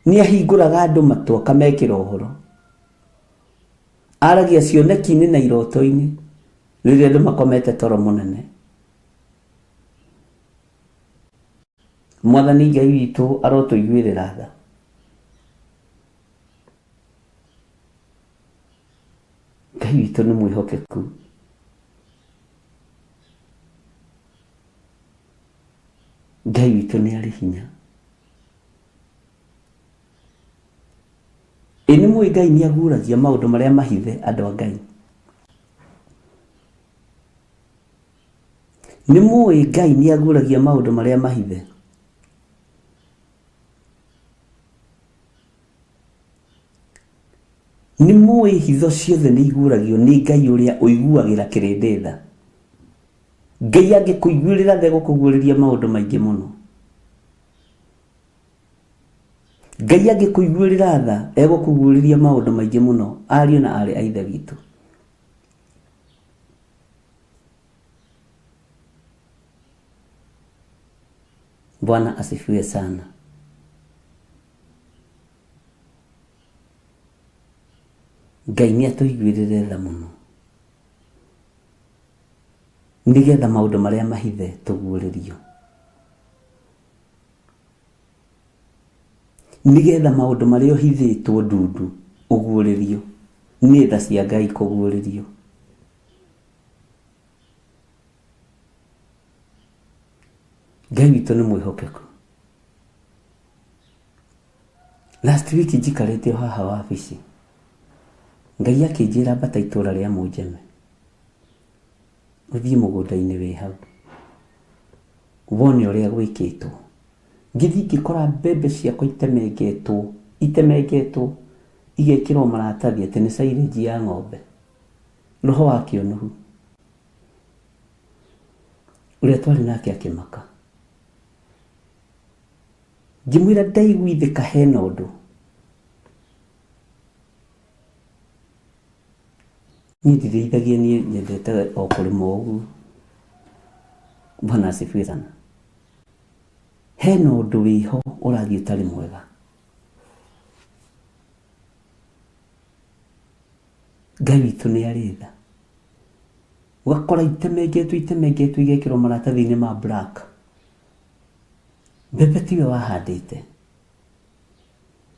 nĩ ahingũraga andũ matũ akamekĩra ũhoro. Aragia cioneki-inĩ na iroto-inĩ rĩrĩa andũ makomete toro mũnene. Mwathani Ngai witũ arotũiguĩrĩra tha. Ngai witũ nĩ mwĩhokeku. Ngai witũ nĩ arĩ hinya. Ĩ nĩ mũĩ Ngai nĩ aguũragia maũndũ marĩa mahithe andũ a Ngai. Nĩ mũĩ Ngai nĩ aguũragia maũndũ marĩa mahithe? Nĩ mũĩ hitho ciothe nĩ iguũragio nĩ Ngai ũrĩa ũiguagĩra kĩrĩndĩ tha? Ngai angĩkũiguĩrĩra tha egũkũguũrĩria maũndũ maingĩ mũno. Ngai angĩkũiguĩrĩra tha egũkũguũrĩria maũndũ maingĩ mũno, ariũ na aarĩ a Ithe witũ. Bwana asifiwe sana. Ngai nĩ atũiguĩrĩre tha mũno nĩgetha maũndũ marĩa mahithe tũguũrĩrio, nĩgetha maũndũ marĩa ũhithĩtwo ndundu ũguũrĩrio. Nĩ tha cia Ngai kũguũrĩrio. Ngai witũ nĩ mwĩhokeku. Last week njikarĩte o haha wabici, Ngai akĩnjĩra ambata itũra rĩa Mũnjeme, ũthiĩ mũgũnda-inĩ wĩ hau, wone ũrĩa gwĩkĩtwo. Ngĩthiĩ ngĩkora mbembe ciakwa itemengetwo, itemengetwo, igekĩrwo maratathi atĩ nĩ silage ya ng'ombe. Roho wa kĩũnũhu. Ũrĩa twarĩ nake akĩmaka. Ngĩmwĩra ndaiguithĩka hena ũndũ. Niĩ ndirĩithagia, niĩ nyendete o kũrĩma o ũguo. Bwana asifiwe sana. Hena ũndũ wĩho ũrathiĩ ũtarĩ mwega. Ngai witũ nĩ arĩ tha. Ũgakora itemengetwo itemengetwo igekĩrwo maratathi-inĩ ma black. Mbembe tiwe wahandĩte,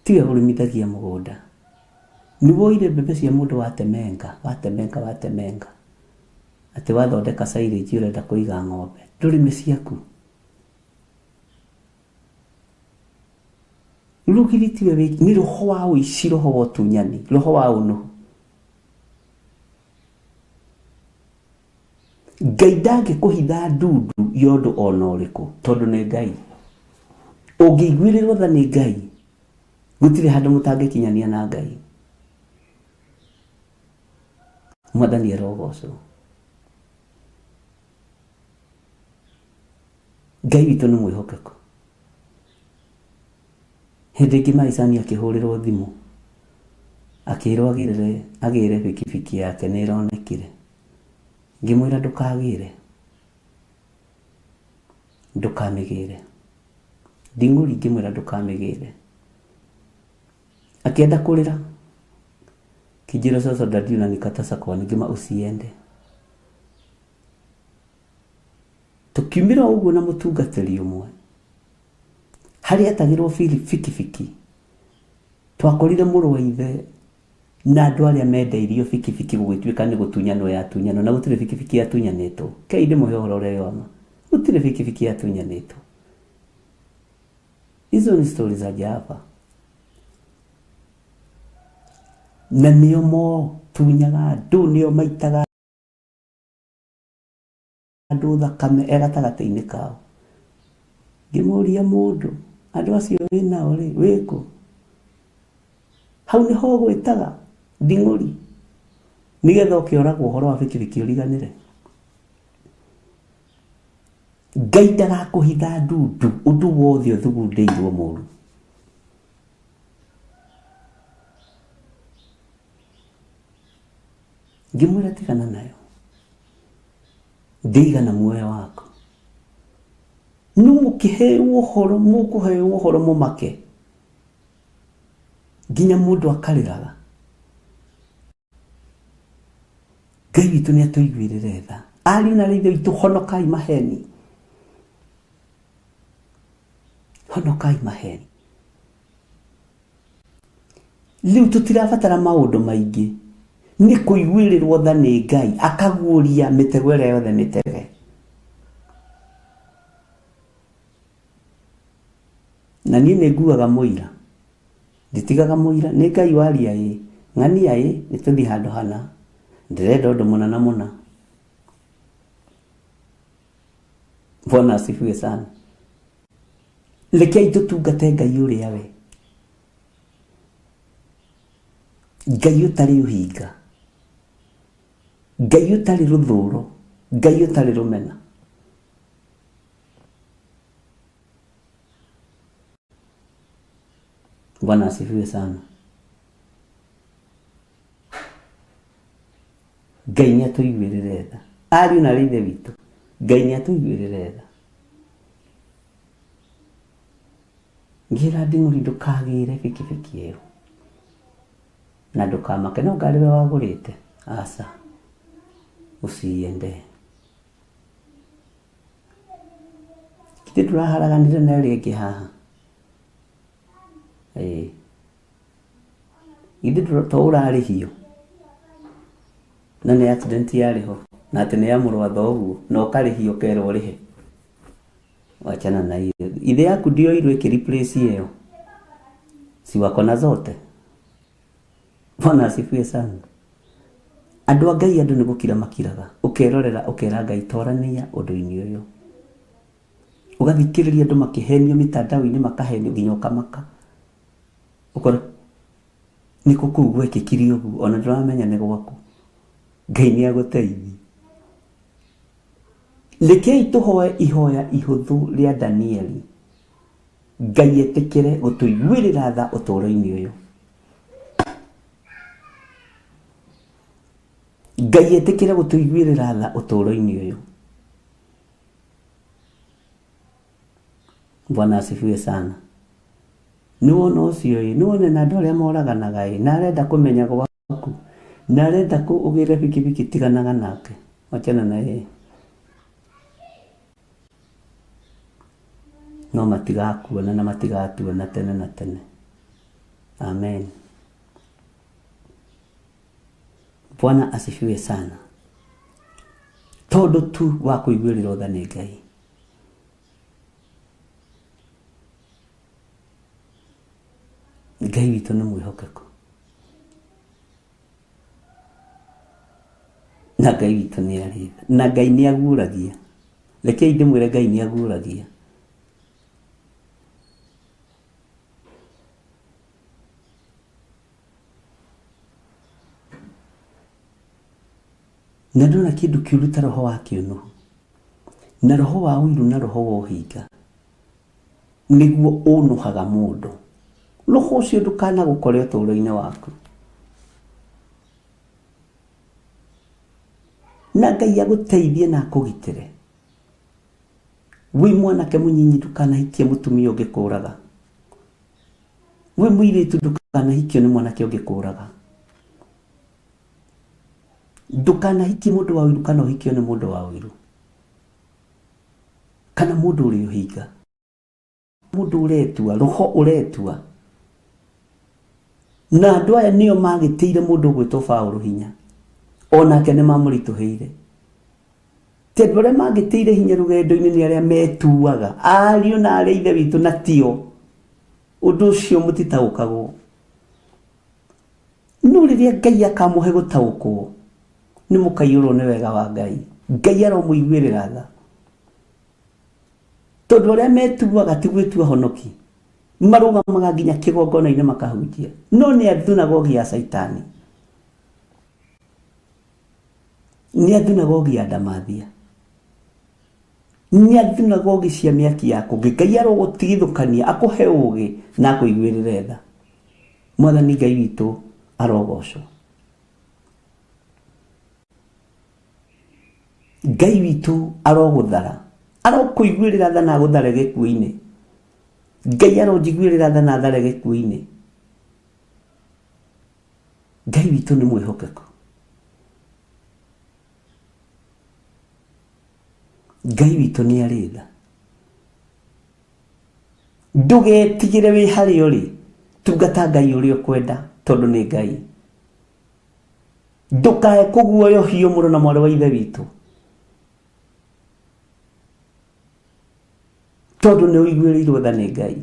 tiwe ũrĩmithagia mũgũnda. Nĩ woire mbembe cia mũndũ watemenga, watemenga, watemenga, atĩ wathondeka silage ũrenda kũiga ng'ombe. Ndũrĩme ciaku. Rũgiri tiwe wĩ, nĩ roho wa ũici, roho wa ũtunyani, roho wa ũnũhu. Ngai ndangĩkũhitha ndundu ya ũndũ ona ũrĩkũ tondũ nĩ Ngai. Ũngĩiguĩrĩrwo tha nĩ Ngai, gũtirĩ handũ mũtangĩkinyania na Ngai. Mwathani arogocwo. Ngai witũ nĩ mwĩhokeku. Hĩndĩ ĩngĩ Maicani akĩhũrĩrwo thimũ akĩrwo agĩre agĩre bikibiki yake nĩ ĩronekire. Ngĩmwĩra ndũkagĩre, ndũkamĩgĩre. Nding'ũri ngĩmwĩra ndũkamĩgĩre. Akĩenda kũrĩra, akĩnjĩra sasa daddy unanikataza kwa nini? Ngĩmwĩra usiende. Tũkiumĩra o ũguo na mũtungatĩri ũmwe harĩa etagĩrwo bikibiki, twakorire mũrũ wa ithe na andũ arĩa mendeirio bikibiki gũgĩtuĩka nĩ gũtunyanwo yatunyanwo, na gũtirĩ bikibiki yatunyanĩtwo. Rekei ndĩmũhe ũhoro ũrĩa wĩ wa ma, gũtirĩ bikibiki yatunyanĩtwo. Hizo ni stori za Java. Na nĩo motunyaga andũ, nĩo maitaga andũ thakame e gatagatĩ-inĩ kao. Ngĩmũria mũndũ, andũ acio wĩ nao rĩ, wĩkũ? Hau nĩho ũgwĩtaga nding'ũri nĩgetha ũkĩoragwo ũhoro wa bikibiki ũriganĩre. Ngai ndagakũhitha ndundu ũndũ wothe ũthugundĩirwo mũru. Ngĩmwĩra tigana nayo, ndĩigana muoyo waku. No mũkĩheo ũhoro, mũkũheo ũhoro mũmake nginya mũndũ akarĩraga. Ngai witũ nĩ atũiguĩrĩre tha. Ariũ na aarĩ a Ithe witũ, honokai maheni, honokai maheni. Rĩu tũtirabatara maũndũ maingĩ, nĩ kũiguĩrĩrwo tha nĩ Ngai, akaguũria mĩtego ĩrĩa yothe mĩtege. Na niĩ nĩ nguaga mũira, nditigaga mũira, nĩ Ngai waria ĩ, ng'ania ĩ, nĩ tũthiĩ handũ hana, ndĩrenda ũndũ mũna na mũna. Bwana asifiwe sana. Rekei tũtungate Ngai ũrĩa we Ngai ũtarĩ ũhinga, Ngai ũtarĩ rũthũro, Ngai ũtarĩ rũmena. Bwana asifiwe sana. Ngai nĩ atũiguĩrĩre tha. Ariũ na aarĩ a Ithe witũ, Ngai nĩ atũiguĩrĩre tha. Ngĩra Nding'ũri ndũkagĩre bikibiki ĩyo na ndũkamake no ngarĩ we wagũrĩte aca usiiendee. Githĩ ndũraharaganire na ĩrĩa ĩngĩ haha? Ĩĩ. Githĩ to ũrarĩhio? Na nĩ accident yarĩ ho na atĩ nĩ ya mũrũ wa thoguo na ũkarĩhio ũkerwo ũrĩhe. Wachana na hiyo. Ithe yaku ndioirwo ĩkĩ replace ĩyo. Si wako na zote. Bwana asifiwe sana. Andũ a Ngai andũ nĩ gũkira makiraga. Ũkerorera ũkera Ngai torania ũndũ-inĩ ũyũ. Ũgathikĩrĩria andũ makĩhenio mitandao-inĩ makahenio nginya ũkamaka. Ũkora nĩkũ kũu gwekĩkire ũguo ona ndũramenya nĩ gwaku. Ngai nĩ agũteithie. Rekei tũhoe ihoya ihũthũ rĩa Danieli, Ngai etĩkĩre gũtũiguĩrĩra tha ũtũũro-inĩ ũyũ. Ngai etĩkĩre gũtũiguĩrĩra tha ũtũũro-inĩ ũyũ. Bwana asifiwe sana. Nĩ wona ũcio ĩ, nĩ wona na andũ arĩa moraganaga ĩ, na arenda kũmenya gwaku, na arenda ũgĩre bikibiki tiganaga nake, wachana na yeye. No matigakuona na matigatuona tene na tene. Amen. Bwana asifiwe sana. Tondũ tu wa kũiguĩrĩrwo tha nĩ Ngai. Ngai witũ nĩ mwĩhokeku. Na Ngai witũ nĩ arĩ tha. Na Ngai nĩ aguũragia. Rekei ndĩmwĩre Ngai nĩ aguũragia. Na ndona kĩndũ kĩũru ta roho wa kĩũnũhu, na roho wa ũiru na roho wa ũhinga, nĩguo ũnũhaga mũndũ. Roho ũcio ndũkanagũkore ũtũũro-inĩ waku. Na Ngai agũteithie na akũgitĩre. Wĩ mwanake mũnyinyi ndũkanahikie mũtumia ũngĩkũraga. Wĩ mũirĩtu ndũkanahikio nĩ mwanake ũngĩkũraga. Ndũkanahikie mũndũ wa ũiru kana ũhikio nĩ mũndũ wa ũiru. Kana mũndũ ũrĩ ũhinga. Mũndũ ũretua, roho ũretua. Na andũ aya nĩo magĩtĩire mũndũ ũgwĩtwo Paũlũ hinya. Onake nĩ mamũritũhĩire. Ti andũ arĩa mangĩtĩire hinya rũgendo-inĩ nĩ arĩa metuaga ariũ na arĩ ithe witũ na tio. Ũndũ ũcio mũtitaũkagwo. No rĩrĩa Ngai akamũhe gũtaũkwo, nĩ mũkaiyũrwo nĩ wega wa Ngai. Ngai aromũiguĩrĩra tha. Tondũ arĩa metuaga ti gwĩtua honoki, marũgamaga nginya kĩgongona-inĩ makahunjia, no nĩ a thunagogi ya Caitani. Nĩ a thunagogi ya Ndamathia. Nĩ a thunagogi cia mĩaki ya kũngĩ. Ngai arogũtigithũkania, akũhe ũũgĩ na akũiguĩrĩre tha. Mwathani Ngai witũ arogocwo. Ngai witũ arogũthara, arokũiguĩrĩra tha na agũthare gĩkuũ-inĩ. Ngai aronjiguĩrĩra tha na athare gĩkuũ-inĩ. Ngai witũ nĩ mwĩhokeku. Ngai witũ nĩ arĩ tha. Ndũgetigĩre wĩ harĩa ũrĩ, tungata Ngai ũrĩa ũkwenda tondũ nĩ Ngai. Ndũkae kũguoyohio mũrũ na mwarĩ wa ithe witũ tondũ nĩ ũiguĩrĩirwo tha nĩ Ngai.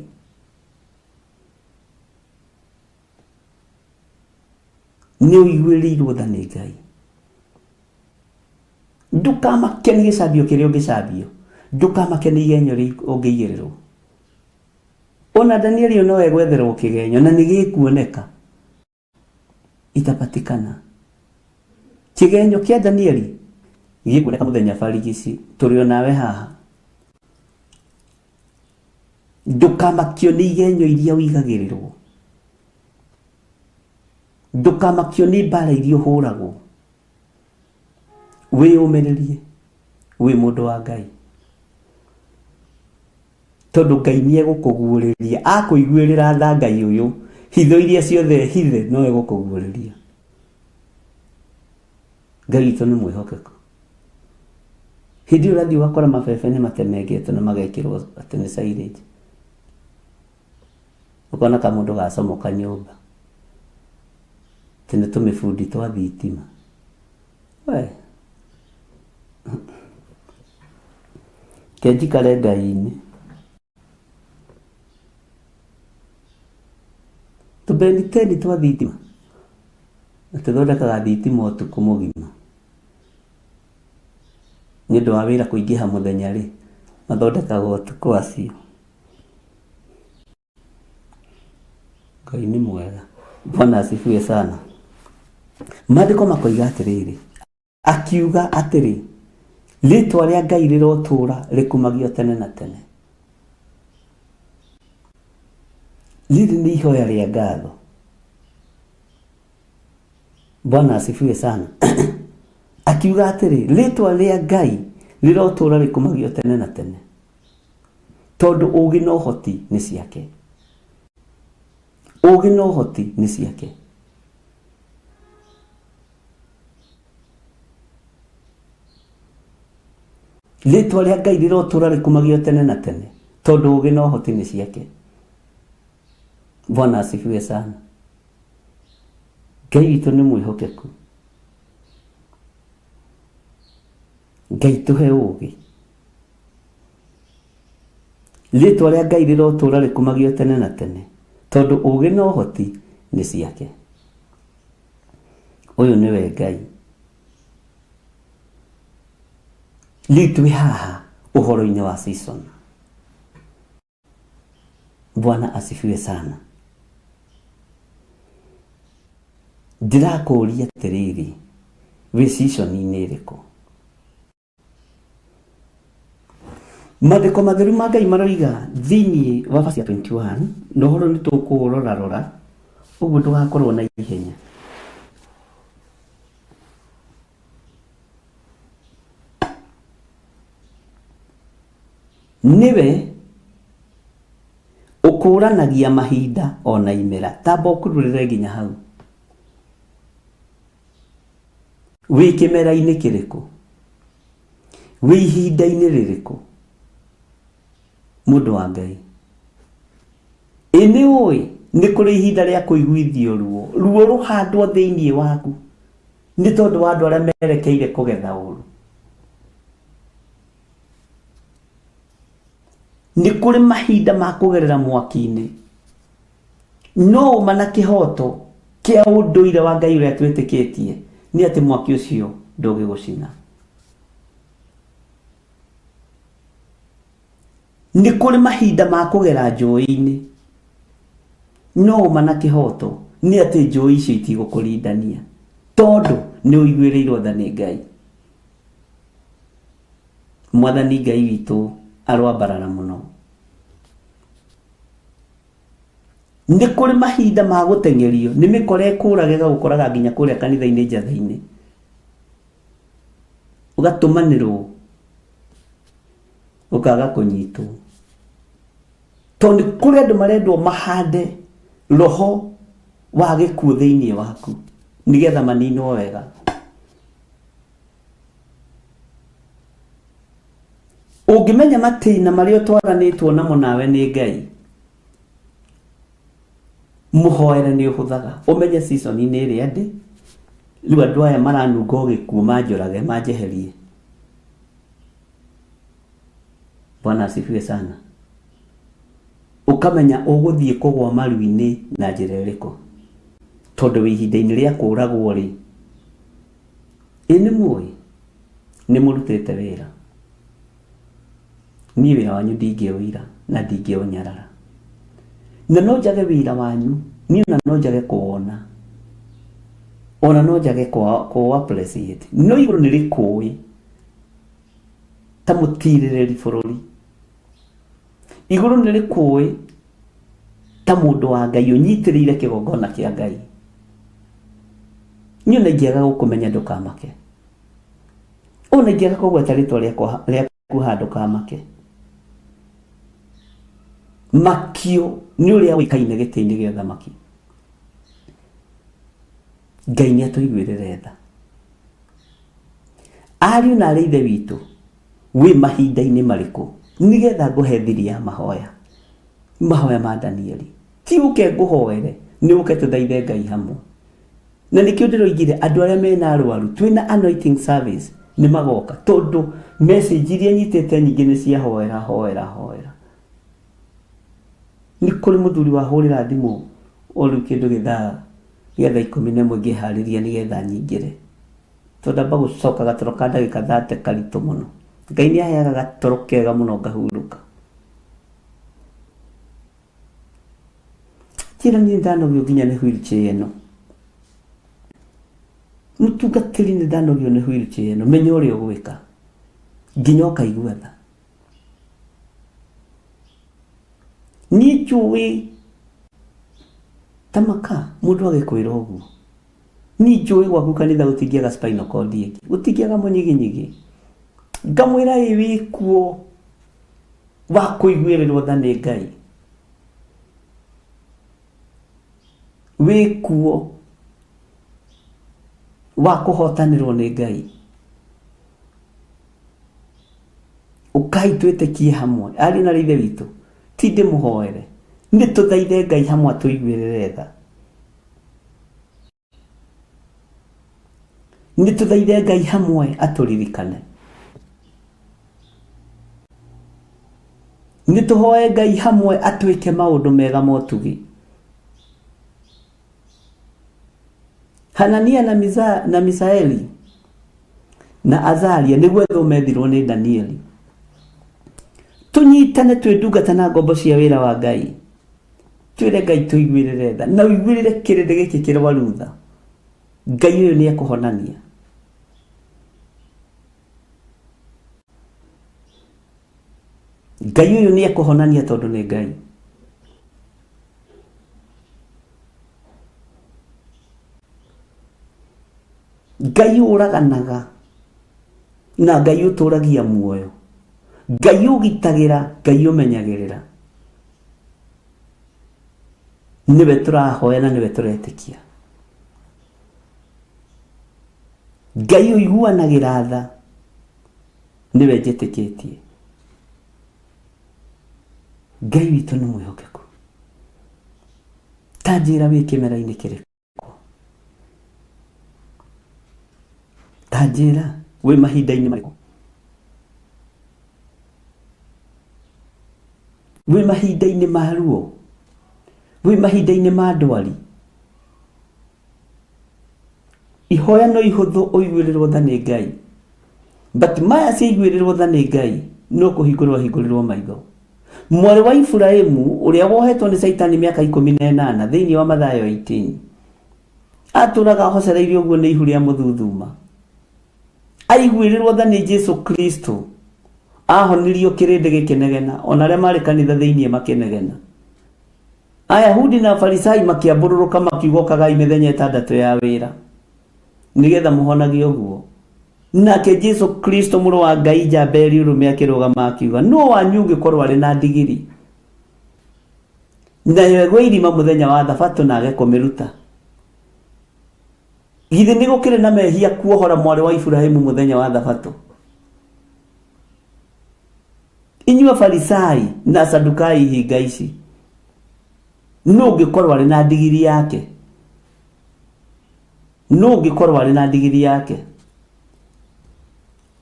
Nĩ ũiguĩrĩirwo tha nĩ Ngai. Ndũkamake nĩ gĩcambio kĩrĩa ũngĩcambio. Ndũkamake nĩ igenyo rĩ ũngĩigĩrĩrwo. Ona Danieli no egwetherwo kĩgenyo na nĩ gĩkuoneka. Itapatikana. Kĩgenyo kĩa Danieli gĩkuoneka mũthenya barigici tũrĩ o nawe haha. Ndũkamakio nĩ igenyo iria ũigagĩrĩrwo. Ndũkamakio nĩ mbara iria ũhũragwo. Wĩyũmĩrĩrie wĩ mũndũ wa Ngai. Tondũ Ngai nĩ egũkũguũrĩria, akũiguĩrĩra tha Ngai ũyũ, hitho iria ciothe hithe no egũkũguũrĩria. Ngai witũ nĩ mwĩhokeku. Hĩndĩ ĩyo ũrathiĩ ũgakora mabebe nĩ matemengetwo na magekĩrwo atĩ nĩ silage. Ũkona kamũndũ gacomoka nyũmba. Atĩ nĩ tũmĩbundi twa thitima. We. Ke njikare Ngai-inĩ. Tũbeniteni twa thitima. Na tũthondekaga thitima ũtukũ mũgima. Nĩ ũndũ wa wĩra kũingĩha mũthenya rĩ, mathondekagwo ũtukũ acio. Ngai nĩ mwega. Bwana asifiwe sana. Maandĩko makoiga atĩrĩrĩ, akiuga atĩrĩ, rĩtwa rĩa Ngai rĩrotũũra rĩkumagio tene na tene. Rĩrĩ nĩ ihoya rĩa ngatho. Bwana asifiwe sana. Akiuga atĩrĩ, rĩtwa rĩa Ngai rĩrotũũra rĩkumagio tene na tene. Tondũ ũũgĩ na ũhoti nĩ ciake. Ũũgĩ na ũhoti nĩ ciake. Rĩtwa rĩa Ngai rĩrotũũra rĩkumagio tene na tene, tondũ ũũgĩ na ũhoti nĩ ciake. Bwana asifiwe sana. Ngai witũ nĩ mwĩhokeku. Ngai tũhe ũũgĩ. Rĩtwa rĩa Ngai rĩrotũũra rĩkumagio tene na tene, tondũ ũũgĩ na ũhoti nĩ ciake. Ũyũ nĩwe Ngai. Rĩu twĩ haha ũhoro-inĩ wa season. Bwana asifiwe sana. Ndĩrakũria atĩrĩrĩ, wĩ season-inĩ ĩrĩkũ? Maandĩko matheru ma Ngai maroiga thĩinĩ wa verse ya 21, na ũhoro nĩ tũkũũrora rora, ũguo ndũgakorwo na ihenya. Nĩwe ũkũũranagia mahinda o na imera. Tamba ũkururĩre nginya hau. Wĩ kĩmera-inĩ kĩrĩkũ? Wĩ ihinda-inĩ rĩrĩkũ? Mũndũ wa Ngai. Ĩ nĩ ũĩ nĩ kũrĩ ihinda rĩa kũiguithio ruo, ruo rũhandwo thĩinĩ waku nĩ tondũ wa andũ arĩa merekeire kũgetha ũru. Nĩ kũrĩ mahinda ma kũgerera mwaki-inĩ. No ũma na kĩhoto kĩa ũndũire wa Ngai ũrĩa twĩtĩkĩtie nĩ atĩ mwaki ũcio ndũngĩgũcina. Nĩ kũrĩ mahinda ma kũgera njũĩ-inĩ. No ũma na kĩhoto nĩ atĩ njũĩ icio itigũkũrindania tondũ nĩ ũiguĩrĩirwo tha nĩ Ngai. Mwathani Ngai witũ aroambarara mũno. Nĩ kũrĩ mahinda ma gũteng'erio nĩ mĩkora ĩkũrage ĩgagũkoraga nginya kũrĩa kanitha-inĩ njatha-inĩ. Ũgatũmanĩrwo ũkaga kũnyitwo. Tondũ nĩ kũrĩ andũ marendwo mahande roho wa gĩkuũ thĩinĩ waku nĩgetha maninwo wega. Ũngĩmenya matĩna marĩa ũtwaranĩtwo namo nawe nĩ Ngai, mũhoere nĩ ũhũthaga. Ũmenye season-inĩ ĩrĩa ndĩ, rĩu andũ aya maranunga o gĩkuũ manjũrage manjeherie. Bwana asifiwe sana. Ũkamenya ũgũthiĩ kũgwa maru-inĩ na njĩra ĩrĩkũ. Tondũ wĩ ihinda-inĩ rĩa kũragwo rĩ, ĩ nĩ mũĩ nĩ mũrutĩte wĩra. Niĩ wĩra wanyu ndingĩũira na ndingĩũnyarara. Na no njage wĩra wanyu, niĩ ona no njage kũwona. Ona no njage kũ appreciate. No igũrũ nĩ rĩkũĩ ta mũtirĩrĩri bũrũri. Igũrũ nĩ rĩkũĩ ta mũndũ wa Ngai ũnyitĩrĩire kĩgongona kĩa Ngai. Niĩ ona ingĩaga gũkũmenya ndũkamake. Ona ingĩaga kũgweta rĩtwa rĩakwa rĩaku haha ndũkamake. Makio nĩ ũrĩa ũikaine gĩtĩ-inĩ gĩa ũthamaki. Ngai nĩ atũiguĩrĩre tha. Ariũ na arĩ ithe witũ, wĩ mahinda-inĩ marĩkũ nĩgetha ngũhe thiri ya mahoya? Mahoya ma Danieli. Ti ũke ngũhoere, nĩ ũke tũthaithe Ngai hamwe. Na nĩkĩo ndĩroigire andũ arĩa mena arwaru, twĩna anointing service, nĩ magoka. Tondũ message iria nyitĩte nyingĩ nĩ cia hoera, hoera, hoera. Nĩ kũrĩ mũthuri wahũrĩra thimũ o rĩu kĩndũ gĩthaa gĩa thaa 11 ngĩharĩria nĩgetha nyingĩre. Tondũ ndamba gũcoka gatoro ka ndagĩka thate karitũ mũno. Ngai nĩ aheaga gatoro kega mũno ngahurũka. Njĩra niĩ ndanogio nginya nĩ wheelchair ĩno. Mũtungatĩri nĩ ndanogio nĩ wheelchair ĩno, menya ũrĩa ũgwĩka nginya ũkaigua tha. Niĩ njũĩ ta maka mũndũ agĩkwĩra ũguo. Niĩ njũĩ gwaku kanitha gũtingĩaga spinal cord ĩngĩ, gũtingĩaga mũnyiginyigi. Ngamwĩra ĩ wĩkuo wa kũiguĩrĩrwo tha nĩ Ngai. Wĩkuo wa kũhotanĩrwo nĩ Ngai. Ũkai twĩtĩkie hamwe. Ariũ na aarĩ a Ithe witũ, ti ndĩmũhoere, nĩ tũthaithe Ngai hamwe atũiguĩrĩre tha. Nĩ tũthaithe Ngai hamwe atũririkane. Nĩ tũhoe Ngai hamwe atwĩke maũndũ mega ma ũtugi. Hanania na, Misa, na Misaeli na Azaria nĩ gwethwo methirwo nĩ Danieli. Tũnyitane twĩ ndungata na ngombo cia wĩra wa Ngai. Twĩre Ngai tũiguĩrĩre tha na ũiguĩrĩre kĩrĩndĩ gĩkĩ kĩrwaru tha. Ngai ũyũ nĩ ekũhonania. Ngai ũyũ nĩ ekũhonania tondũ nĩ Ngai. Ngai ũraganaga na Ngai ũtũragia muoyo. Ngai ũgitagĩra, Ngai ũmenyagĩrĩra. Nĩwe tũrahoya na nĩwe tũretĩkia. Ngai ũiguanagĩra tha nĩwe njĩtĩkĩtie. Ngai witũ nĩ mwĩhokeku. Ta njĩra wĩ kĩmera-inĩ kĩrĩkũ? Ta njĩra wĩ mahinda-inĩ marĩkũ? Wĩ mahinda-inĩ ma ruo? Wĩ mahinda-inĩ ma ndwari? Ihoya no ihũthũ ũiguĩrĩrwo tha nĩ Ngai. But maya ciaiguĩrĩrwo tha nĩ Ngai no kũhingũrwo ahingũrĩrwo maitho. Mwarĩ wa Iburahimu ũrĩa wohetwo nĩ Caitani mĩaka 18 thĩinĩ wa Mathayo 18 atũraga ahocereirio ũguo nĩ ihu rĩa mũthuthuma. Aiguĩrĩrwo tha nĩ Jesu Kristo ahonirio kĩrĩndĩ gĩkĩnegena ona arĩa marĩ kanitha thĩinĩ makĩnegena. Ayahudi na Afarisai makĩambũrũrũka makiuga ũkagai mĩthenya ĩtandatũ ya wĩra nĩgetha mũhonagio ũguo. Nake Jesu Kristo mũrũ wa Ngai njamba ĩrĩ ũrũme akĩrũgama akiuga, nũ wanyu ũngĩkorwo arĩ na ndigiri nayo ĩgwe irima mũthenya wa thabatũ na age kũmĩruta? Githĩ nĩ gũkĩrĩ na mehia kuohora mwarĩ wa Iburahimu mũthenya wa thabatũ? Inyuĩ Afarisai na Asadukai ihinga ici, nũ ũngĩkorwo arĩ na ndigiri yake? Nũ ũngĩkorwo arĩ na ndigiri yake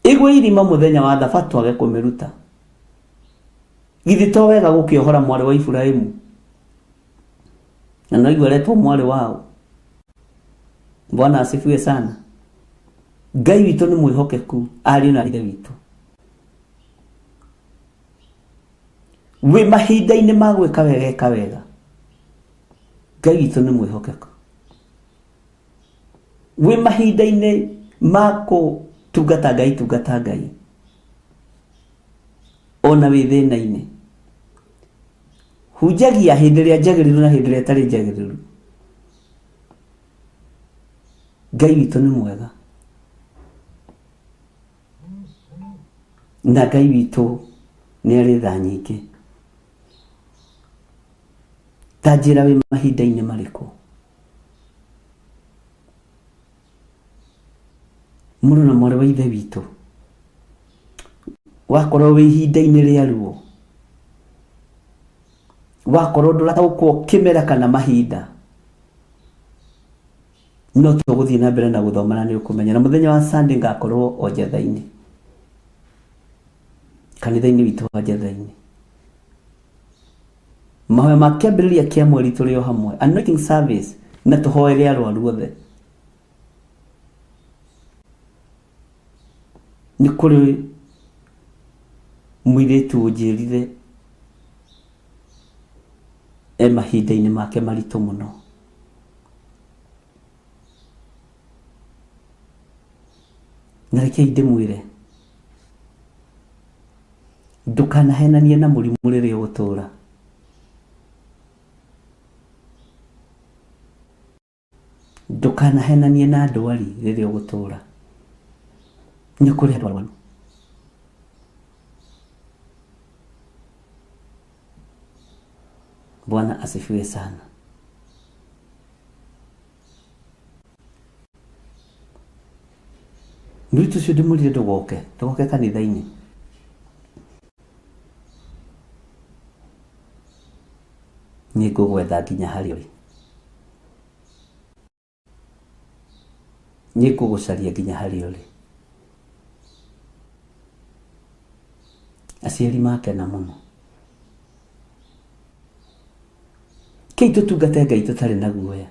ĩgwe irima mũthenya wa thabatũ age kũmĩruta? Githĩ to wega gũkĩohora mwarĩ wa Iburahimu? Na no igua aretwo mwarĩ wao. Bwana asifiwe sana. Ngai witũ nĩ mwĩhokeku, ariũ na ithe witũ. Wĩ mahinda-inĩ ma gwĩka wega ĩka wega. Ngai witũ nĩ mwĩhokeku. Wĩ mahinda-inĩ ma gũtungata Ngai tungata Ngai. Ona wĩ thĩna-inĩ. Hunjagia hĩndĩ ĩrĩa njagĩrĩru na hĩndĩ ĩrĩa ĩtarĩ njagĩrĩru. Ngai witũ nĩ mwega. Na Ngai witũ nĩ arĩ tha nyingĩ. Ta njĩra wĩ mahinda-inĩ marĩkũ? Mũrũ na mwarĩ wa ithe witũ, wakorwo wĩ ihinda-inĩ rĩa ruo, wakorwo ndũrataũkwo kĩmera kana mahinda, no tũgũthiĩ na mbere na gũthoma na nĩ ũkũmenya. Na mũthenya wa Sunday ngakorwo o Njatha-inĩ, kanitha-inĩ witũ wa Njatha-inĩ. Mahoya ma kĩambĩrĩria kĩa mweri tũrĩ o hamwe, anointing service, na tũhoere arwaru othe. Nĩ kũrĩ mũirĩtu ũnjĩrire e mahinda-inĩ make maritũ mũno. Na rekei ndĩmwĩre, ndũkanahenanie na mũrimũ rĩrĩa ũgũtũra. Ndũkanahenanie na ndwari rĩrĩa ũgũtũra. Nĩ kũrĩ andũ arwaru. Bwana asifiwe sana. Mũirĩtu ũcio ndĩmwĩrire ndũgoke, ndũgoke kanitha-inĩ. Nĩ ngũgwetha nginya harĩa ũrĩ. Nĩ ngũgũcaria nginya harĩa ũrĩ. Aciari makena mũno. Kĩi tũtungate Ngai tũtarĩ na guoya.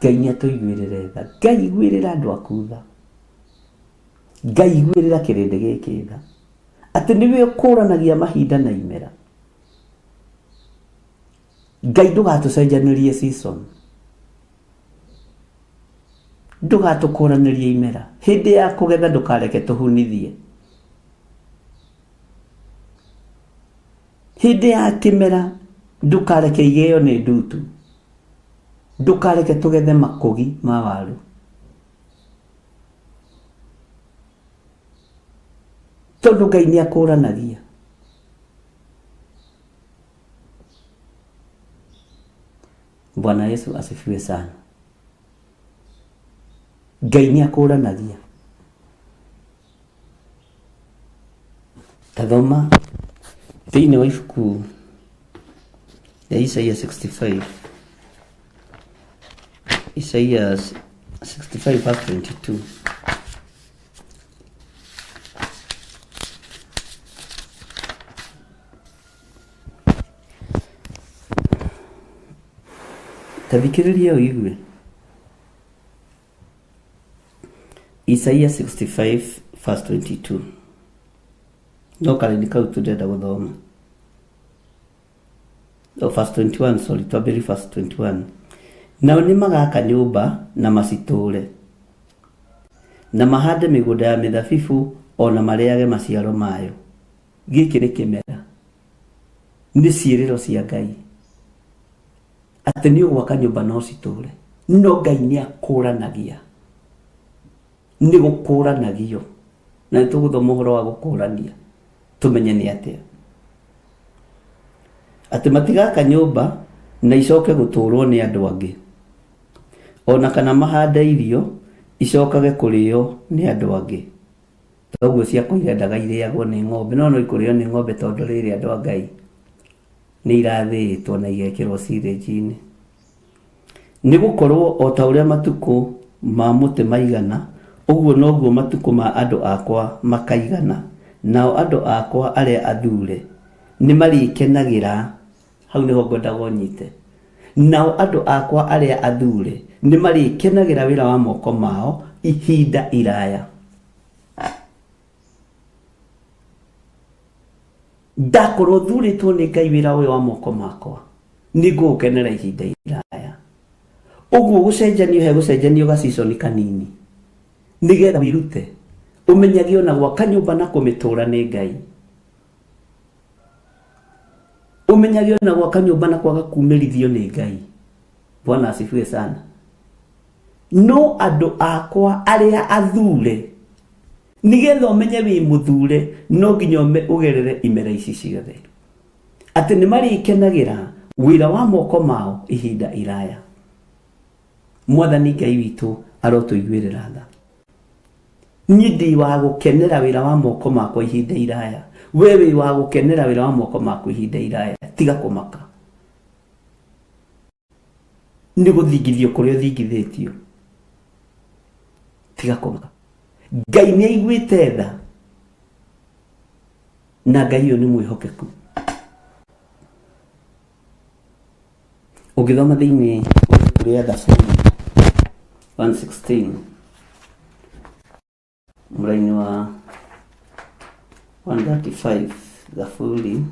Ngai nĩ atũiguĩrĩre tha. Ngai iguĩrĩra andũ aku tha. Ngai iguĩrĩra kĩrĩndĩ gĩkĩ tha. Atĩ nĩwe ũkũranagia mahinda na imera. Ngai ndũgatũcenjanĩrie season. Ndũgatũkũranĩrie imera. Hĩndĩ ya kũgetha ndũkareke tũhunithie. Hĩndĩ ya kĩmera ndũkareke igĩo nĩ ndutu. Ndũkareke tũgethe makũgi ma waru. Tondũ Ngai nĩ akũranagia. Bwana Yesu asifiwe sana. Ngai nĩ akũranagia. Tathoma thĩinĩ wa ibuku rĩa Isaia 65 Isaia 65 verse 22. Ta thikĩrĩria ũigue. Isaia 65 verse 22. No karaini kau tu ndĩrenda gũthoma. Oh, verse 21, sorry, twambĩrĩrie verse 21. Nao nĩ magaka nyũmba na macitũũre, na mahande mĩgũnda ya mĩthabibũ o na marĩage maciaro mayo. Gĩkĩ nĩ kĩmera, nĩ ciĩrĩro cia Ngai atĩ nĩ ũgwaka nyũmba no citũũre. No Ngai nĩ akũranagia, nĩ gũkũranagio, na nĩ tũgũthoma ũhoro wa gũkũrania tũmenye nĩ atĩa. Atĩ matigaka nyũmba na icoke gũtũũrwo nĩ andũ angĩ, ona kana mahande irio icokage kũrĩo nĩ andũ angĩ. Toguo ciakwa irendaga irĩagwo nĩ ng'ombe, no no ikũrĩo nĩ ng'ombe tondũ rĩrĩ andũ a Ngai nĩ irathĩĩtwo na igekĩrwo silage-inĩ. Nĩ gũkorwo o ta ũrĩa matukũ ma mũtĩ maigana, ũguo noguo matukũ ma andũ akwa makaigana, nao andũ akwa arĩa athuure nĩmarĩkenagĩra, hau nĩho ngwendaga ũnyite, nao andũ akwa arĩa athuure nĩmarĩkenagĩra wĩra wa moko mao ihinda iraya. Ndakorwo thurĩtwo nĩ Ngai wĩra ũyũ wa moko makwa, nĩ ngũũkenera ihinda iraya. Ũguo gũcenjanio he gũcenjanio gaciconi kanini nĩgetha wĩrute ũmenyage ona gwaka nyũmba na kũmĩtũra nĩ Ngai. Ũmenyage ona gwaka nyũmba na kwaga kumĩrithio nĩ Ngai. Bwana asifiwe sana. No andũ akwa arĩa athure, nĩgetha ũmenye wĩ mũthure, no nginya ũgerere imera ici ciothe, atĩ nĩ marĩkenagĩra wĩra wa moko mao ihinda iraya. Mwathani Ngai witũ arotũiguĩrĩra tha. Niĩ ndĩ wa gũkenera wĩra wa moko makwa ihinda iraya, we wĩ wa gũkenera wĩra wa moko maku ihinda iraya. Tiga kũmaka nĩ gũthingithio kũrĩa ũthingithĩtio, tiga kũmaka. Ngai nĩ aiguĩte tha, na Ngai ũyũ nĩ mwĩhokeku. Ũngĩthoma thĩinĩ wa ibuku rĩa Thaburi 116 mũraini wa 135, Thaburi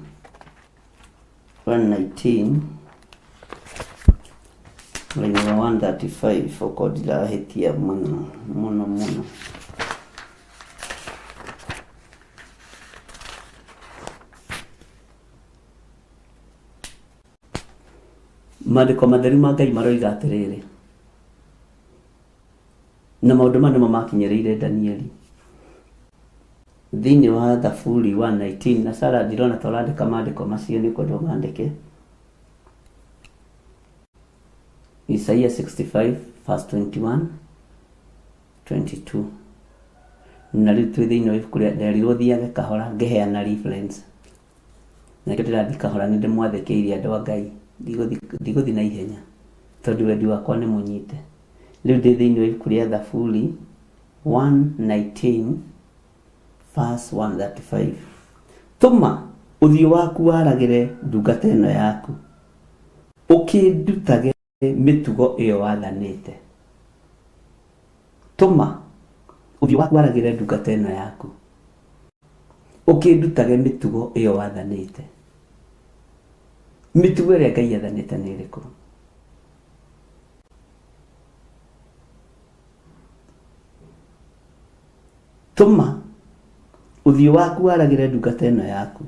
119 mũraini wa 135, okorwo ndirahĩtia mũno mũno mũno. Maandĩko matheru ma Ngai maroiga atĩrĩrĩ, na maũndũ maya nĩmo makinyĩrĩire Danieli thĩinĩ wa Thaburi 119. Na Sara, ndirona ta ũrandĩka maandĩko macio, nĩ ũkwenda ũmandĩke. Isaia 65 verse 21 22. Na rĩu twĩ thĩinĩ wa ibuku rĩa, nderirwo thiage kahora ngĩheana reference, na nĩkĩo ndĩrathiĩ kahora. Nĩ ndĩmwathĩkĩire, andũ a Ngai, ndigũthiĩ na ihenya tondũ wendi wakwa nĩ mũnyite. Rĩu ndĩ thĩinĩ wa ibuku rĩa Thaburi 119 verse 135. Tũma ũthiũ waku waragĩre ndungata ĩno yaku, ũkĩndutage mĩtugo ĩyo wathanĩte. Tũma ũthiũ waku waragĩre ndungata ĩno yaku, ũkĩndutage mĩtugo ĩyo wathanĩte. Mĩtugo ĩrĩa Ngai athanĩte nĩ ĩrĩkũ? Tũma ũthiũ waku waragĩre ndungata ĩno yaku,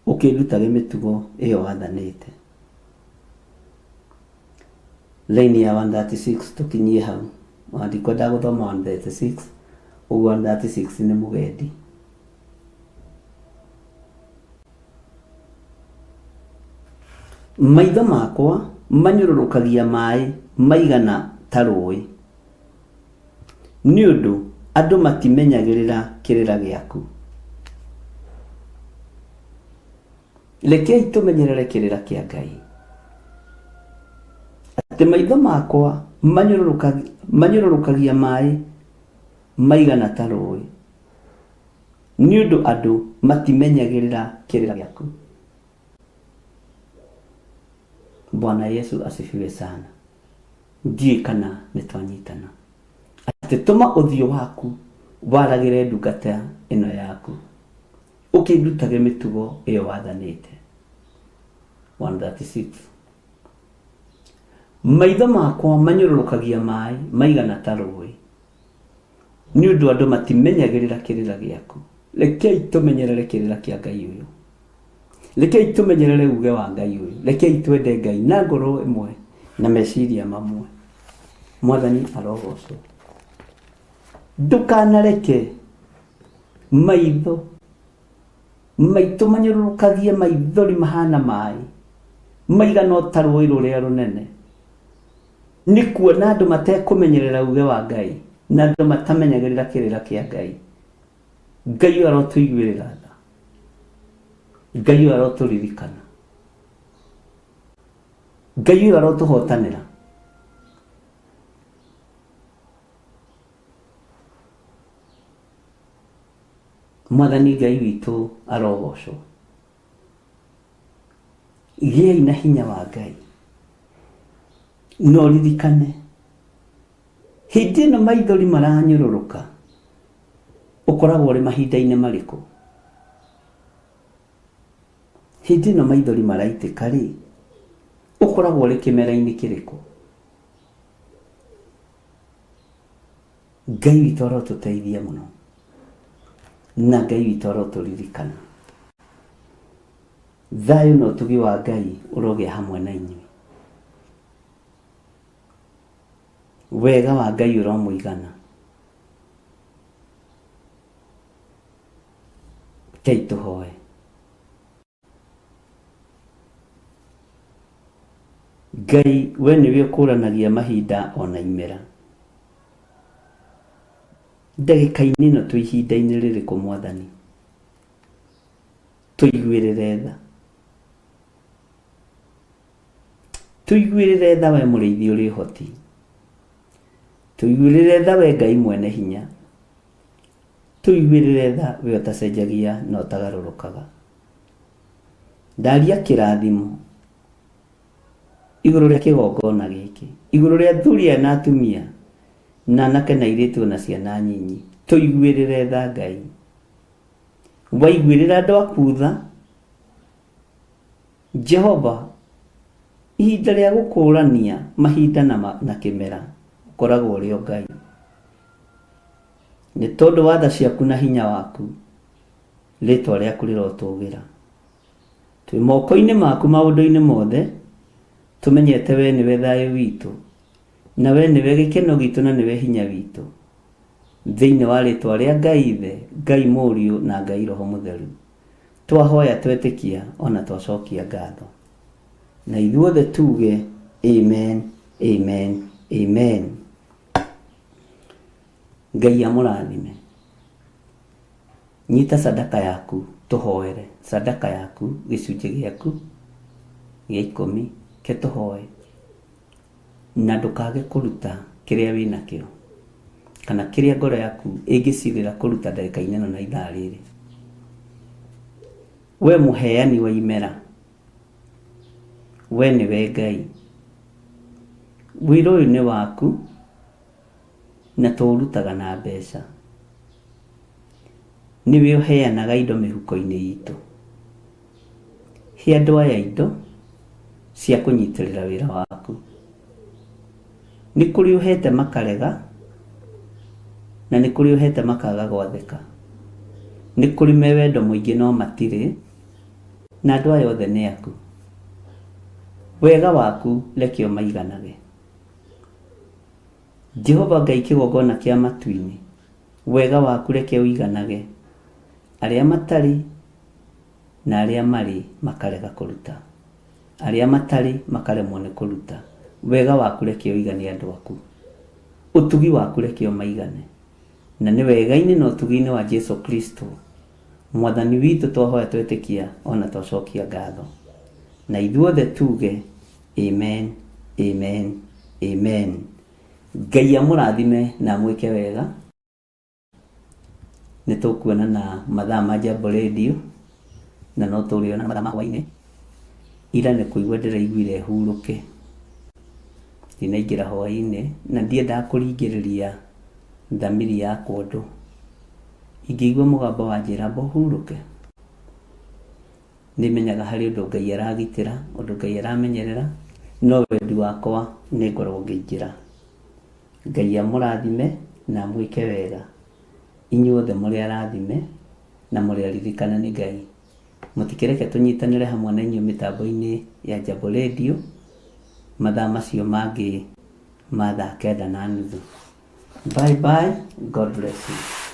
ũkĩndutage mĩtugo ĩyo wathanĩte. Line ya 136, tũkinyie hau. Ona ndikwenda gũthoma 136 ũguo, 136 nĩ mũgendi. Maitho makwa manyũrũrũkagia maĩ maigana ta rũũĩ, nĩ ũndũ andũ matimenyagĩrĩra kĩrĩra gĩaku. Rekei tũmenyerere kĩrĩra kĩa Ngai, atĩ maitho makwa manyũrũrũkagia maĩ maigana ta rũũĩ, nĩ ũndũ andũ matimenyagĩrĩra kĩrĩra gĩaku. Bwana Yesu asifiwe sana. Ndiũĩ kana nĩ twanyitana, atĩ tũma ũthiũ waku waragĩre ndungata ĩno yaku, ũkĩndutage mĩtugo ĩyo wathanĩte. 136 Maitho makwa manyũrũrũkagia maĩ maigana ta rũũĩ, nĩ ũndũ andũ matimenyagĩrĩra kĩrĩra gĩaku. Rekei tũmenyerere kĩrĩra kĩa Ngai ũyũ, rekei tũmenyerere uge wa Ngai ũyũ, rekei twende Ngai na ngoro ĩmwe na meciria mamwe. Mwathani arogocwo. Ndũkanareke maitho maitũ manyũrũrũkagie maithori mahana maĩ maigana o ta rũĩ rũrĩa rũnene, nĩ kuona andũ matekũmenyerera uge wa Ngai na andũ matamenyagĩrĩra kĩrĩra kĩa Ngai. Ngai ũyũ arotũiguĩrĩra tha, Ngai ũyũ arotũririkana, Ngai ũyũ arotũhotanĩra. Mwathani Ngai witũ arogocwo. Gĩai na hinya wa Ngai, na ũririkane hĩndĩ ĩno maithori maranyũrũrũka, ũkoragwo ũrĩ mahinda-inĩ marĩkũ? Hĩndĩ ĩno maithori maraitĩka rĩ, ũkoragwo ũrĩ kĩmera-inĩ kĩrĩkũ? Ngai witũ arotũteithia mũno, na Ngai witũ arotũririkana. Thayũ na ũtugi wa Ngai ũrogĩa hamwe na inyuĩ. Wega wa Ngai ũromũigana. Rekei tũhoe. Ngai we nĩwe ũkũranagia mahinda ona imera. Ndagĩka-inĩ ĩno twĩ ihinda-inĩ rĩrĩkũ Mwathani? Tũiguĩrĩre tha. Tũiguĩrĩre tha we mũrĩithi ũrĩ ũhoti. Tũiguĩrĩre tha we Ngai mwene hinya. Tũiguĩrĩre tha we ũtacenjagia na ũtagarũrũkaga. Ndaria kĩrathimo igũrũ rĩa kĩgongona gĩkĩ, igũrũ rĩa athuri aya na atumia, na anake na airĩtu ona ciana nyinyi. Tũiguĩrĩre tha Ngai. Waiguĩrĩra andũ aku tha, Jehova, ihinda rĩa gũkũrania mahinda na, na kĩmera, ũkoragwo ũrĩ o Ngai. Nĩ tondũ wa tha ciaku na hinya waku, rĩtwa rĩaku rĩrotũgĩra. Twĩ moko-inĩ maku maũndũ-inĩ mothe, tũmenyete we nĩwe thayũ witũ, na we nĩwe gĩkeno gitũ na nĩwe hinya witũ. Thĩinĩ wa rĩtwa rĩa Ngai Ithe, Ngai Mũriũ na Ngai Roho Mũtheru, twahoya twetĩkia ona twacokia ngatho. Na ithuothe tuge amen, amen, amen. Ngai amũrathime. Nyita sadaka yaku tũhoere, sadaka yaku gĩcunjĩ gĩaku gĩa ikũmi ke tũhoe, na ndũkage kũruta kĩrĩa wĩnakĩo kana kĩrĩa ngoro yaku ĩngĩcirĩra kũruta ndagĩka-inĩ ĩno na ithaa rĩrĩ. We mũheani wa imera, we nĩwe Ngai, wĩra ũyũ nĩ waku na tũũrutaga na mbeca. Nĩwe ũheanaga indo mĩhuko-inĩ itũ. He andũ aya indo cia kũnyitĩrĩra wĩra waku. Nĩ kũrĩ ũhete makarega, na nĩ kũrĩ ũhete makaga gwathĩka. Nĩ kũrĩ me wendo mũingĩ no matirĩ, na andũ aya othe nĩ aku. Wega waku reke ũmaiganage. Jehova Ngai kĩgongona kĩa matu-inĩ, wega waku reke ũiganage, arĩa matarĩ na arĩa marĩ makarega kũruta, arĩa matarĩ makaremwo nĩ kũruta, wega waku reke ũigane andũ aku, ũtugi waku reke ũmaigane, na nĩ wega-inĩ na ũtugi-inĩ wa Jesu Kristo Mwathani witũ twahoya twetĩkia ona twacokia ngatho. Na ithuothe tuge amen, amen, amen. Ngai amũrathime na amwĩke wega. Nĩ tũkuonana mathaa ma Jambo Radio na no tũrĩonana mathaa ma hwainĩ. Ira nĩ kũigua ndĩraiguire hurũke ndinaingĩra hwainĩ na ndiendaga kũringĩrĩria thamiri yakwa ũndũ. Ingĩigua mũgambo wanjĩra amba ũhurũke, nĩmenyaga harĩ ũndũ Ngai aragitĩra, ũndũ Ngai aramenyerera, no wendi wakwa nĩ ngorwo ngĩingĩra. Ngai amũrathime na amwĩke wega. Inyuothe mũrĩ arathime na mũrĩ aririkane nĩ Ngai. Mũtikĩreke tũnyitanĩre hamwe na inyuĩ mĩtambo-inĩ ya Jambo Radio mathaa macio mangĩ ma thaa 9:30. Bye bye, God bless you.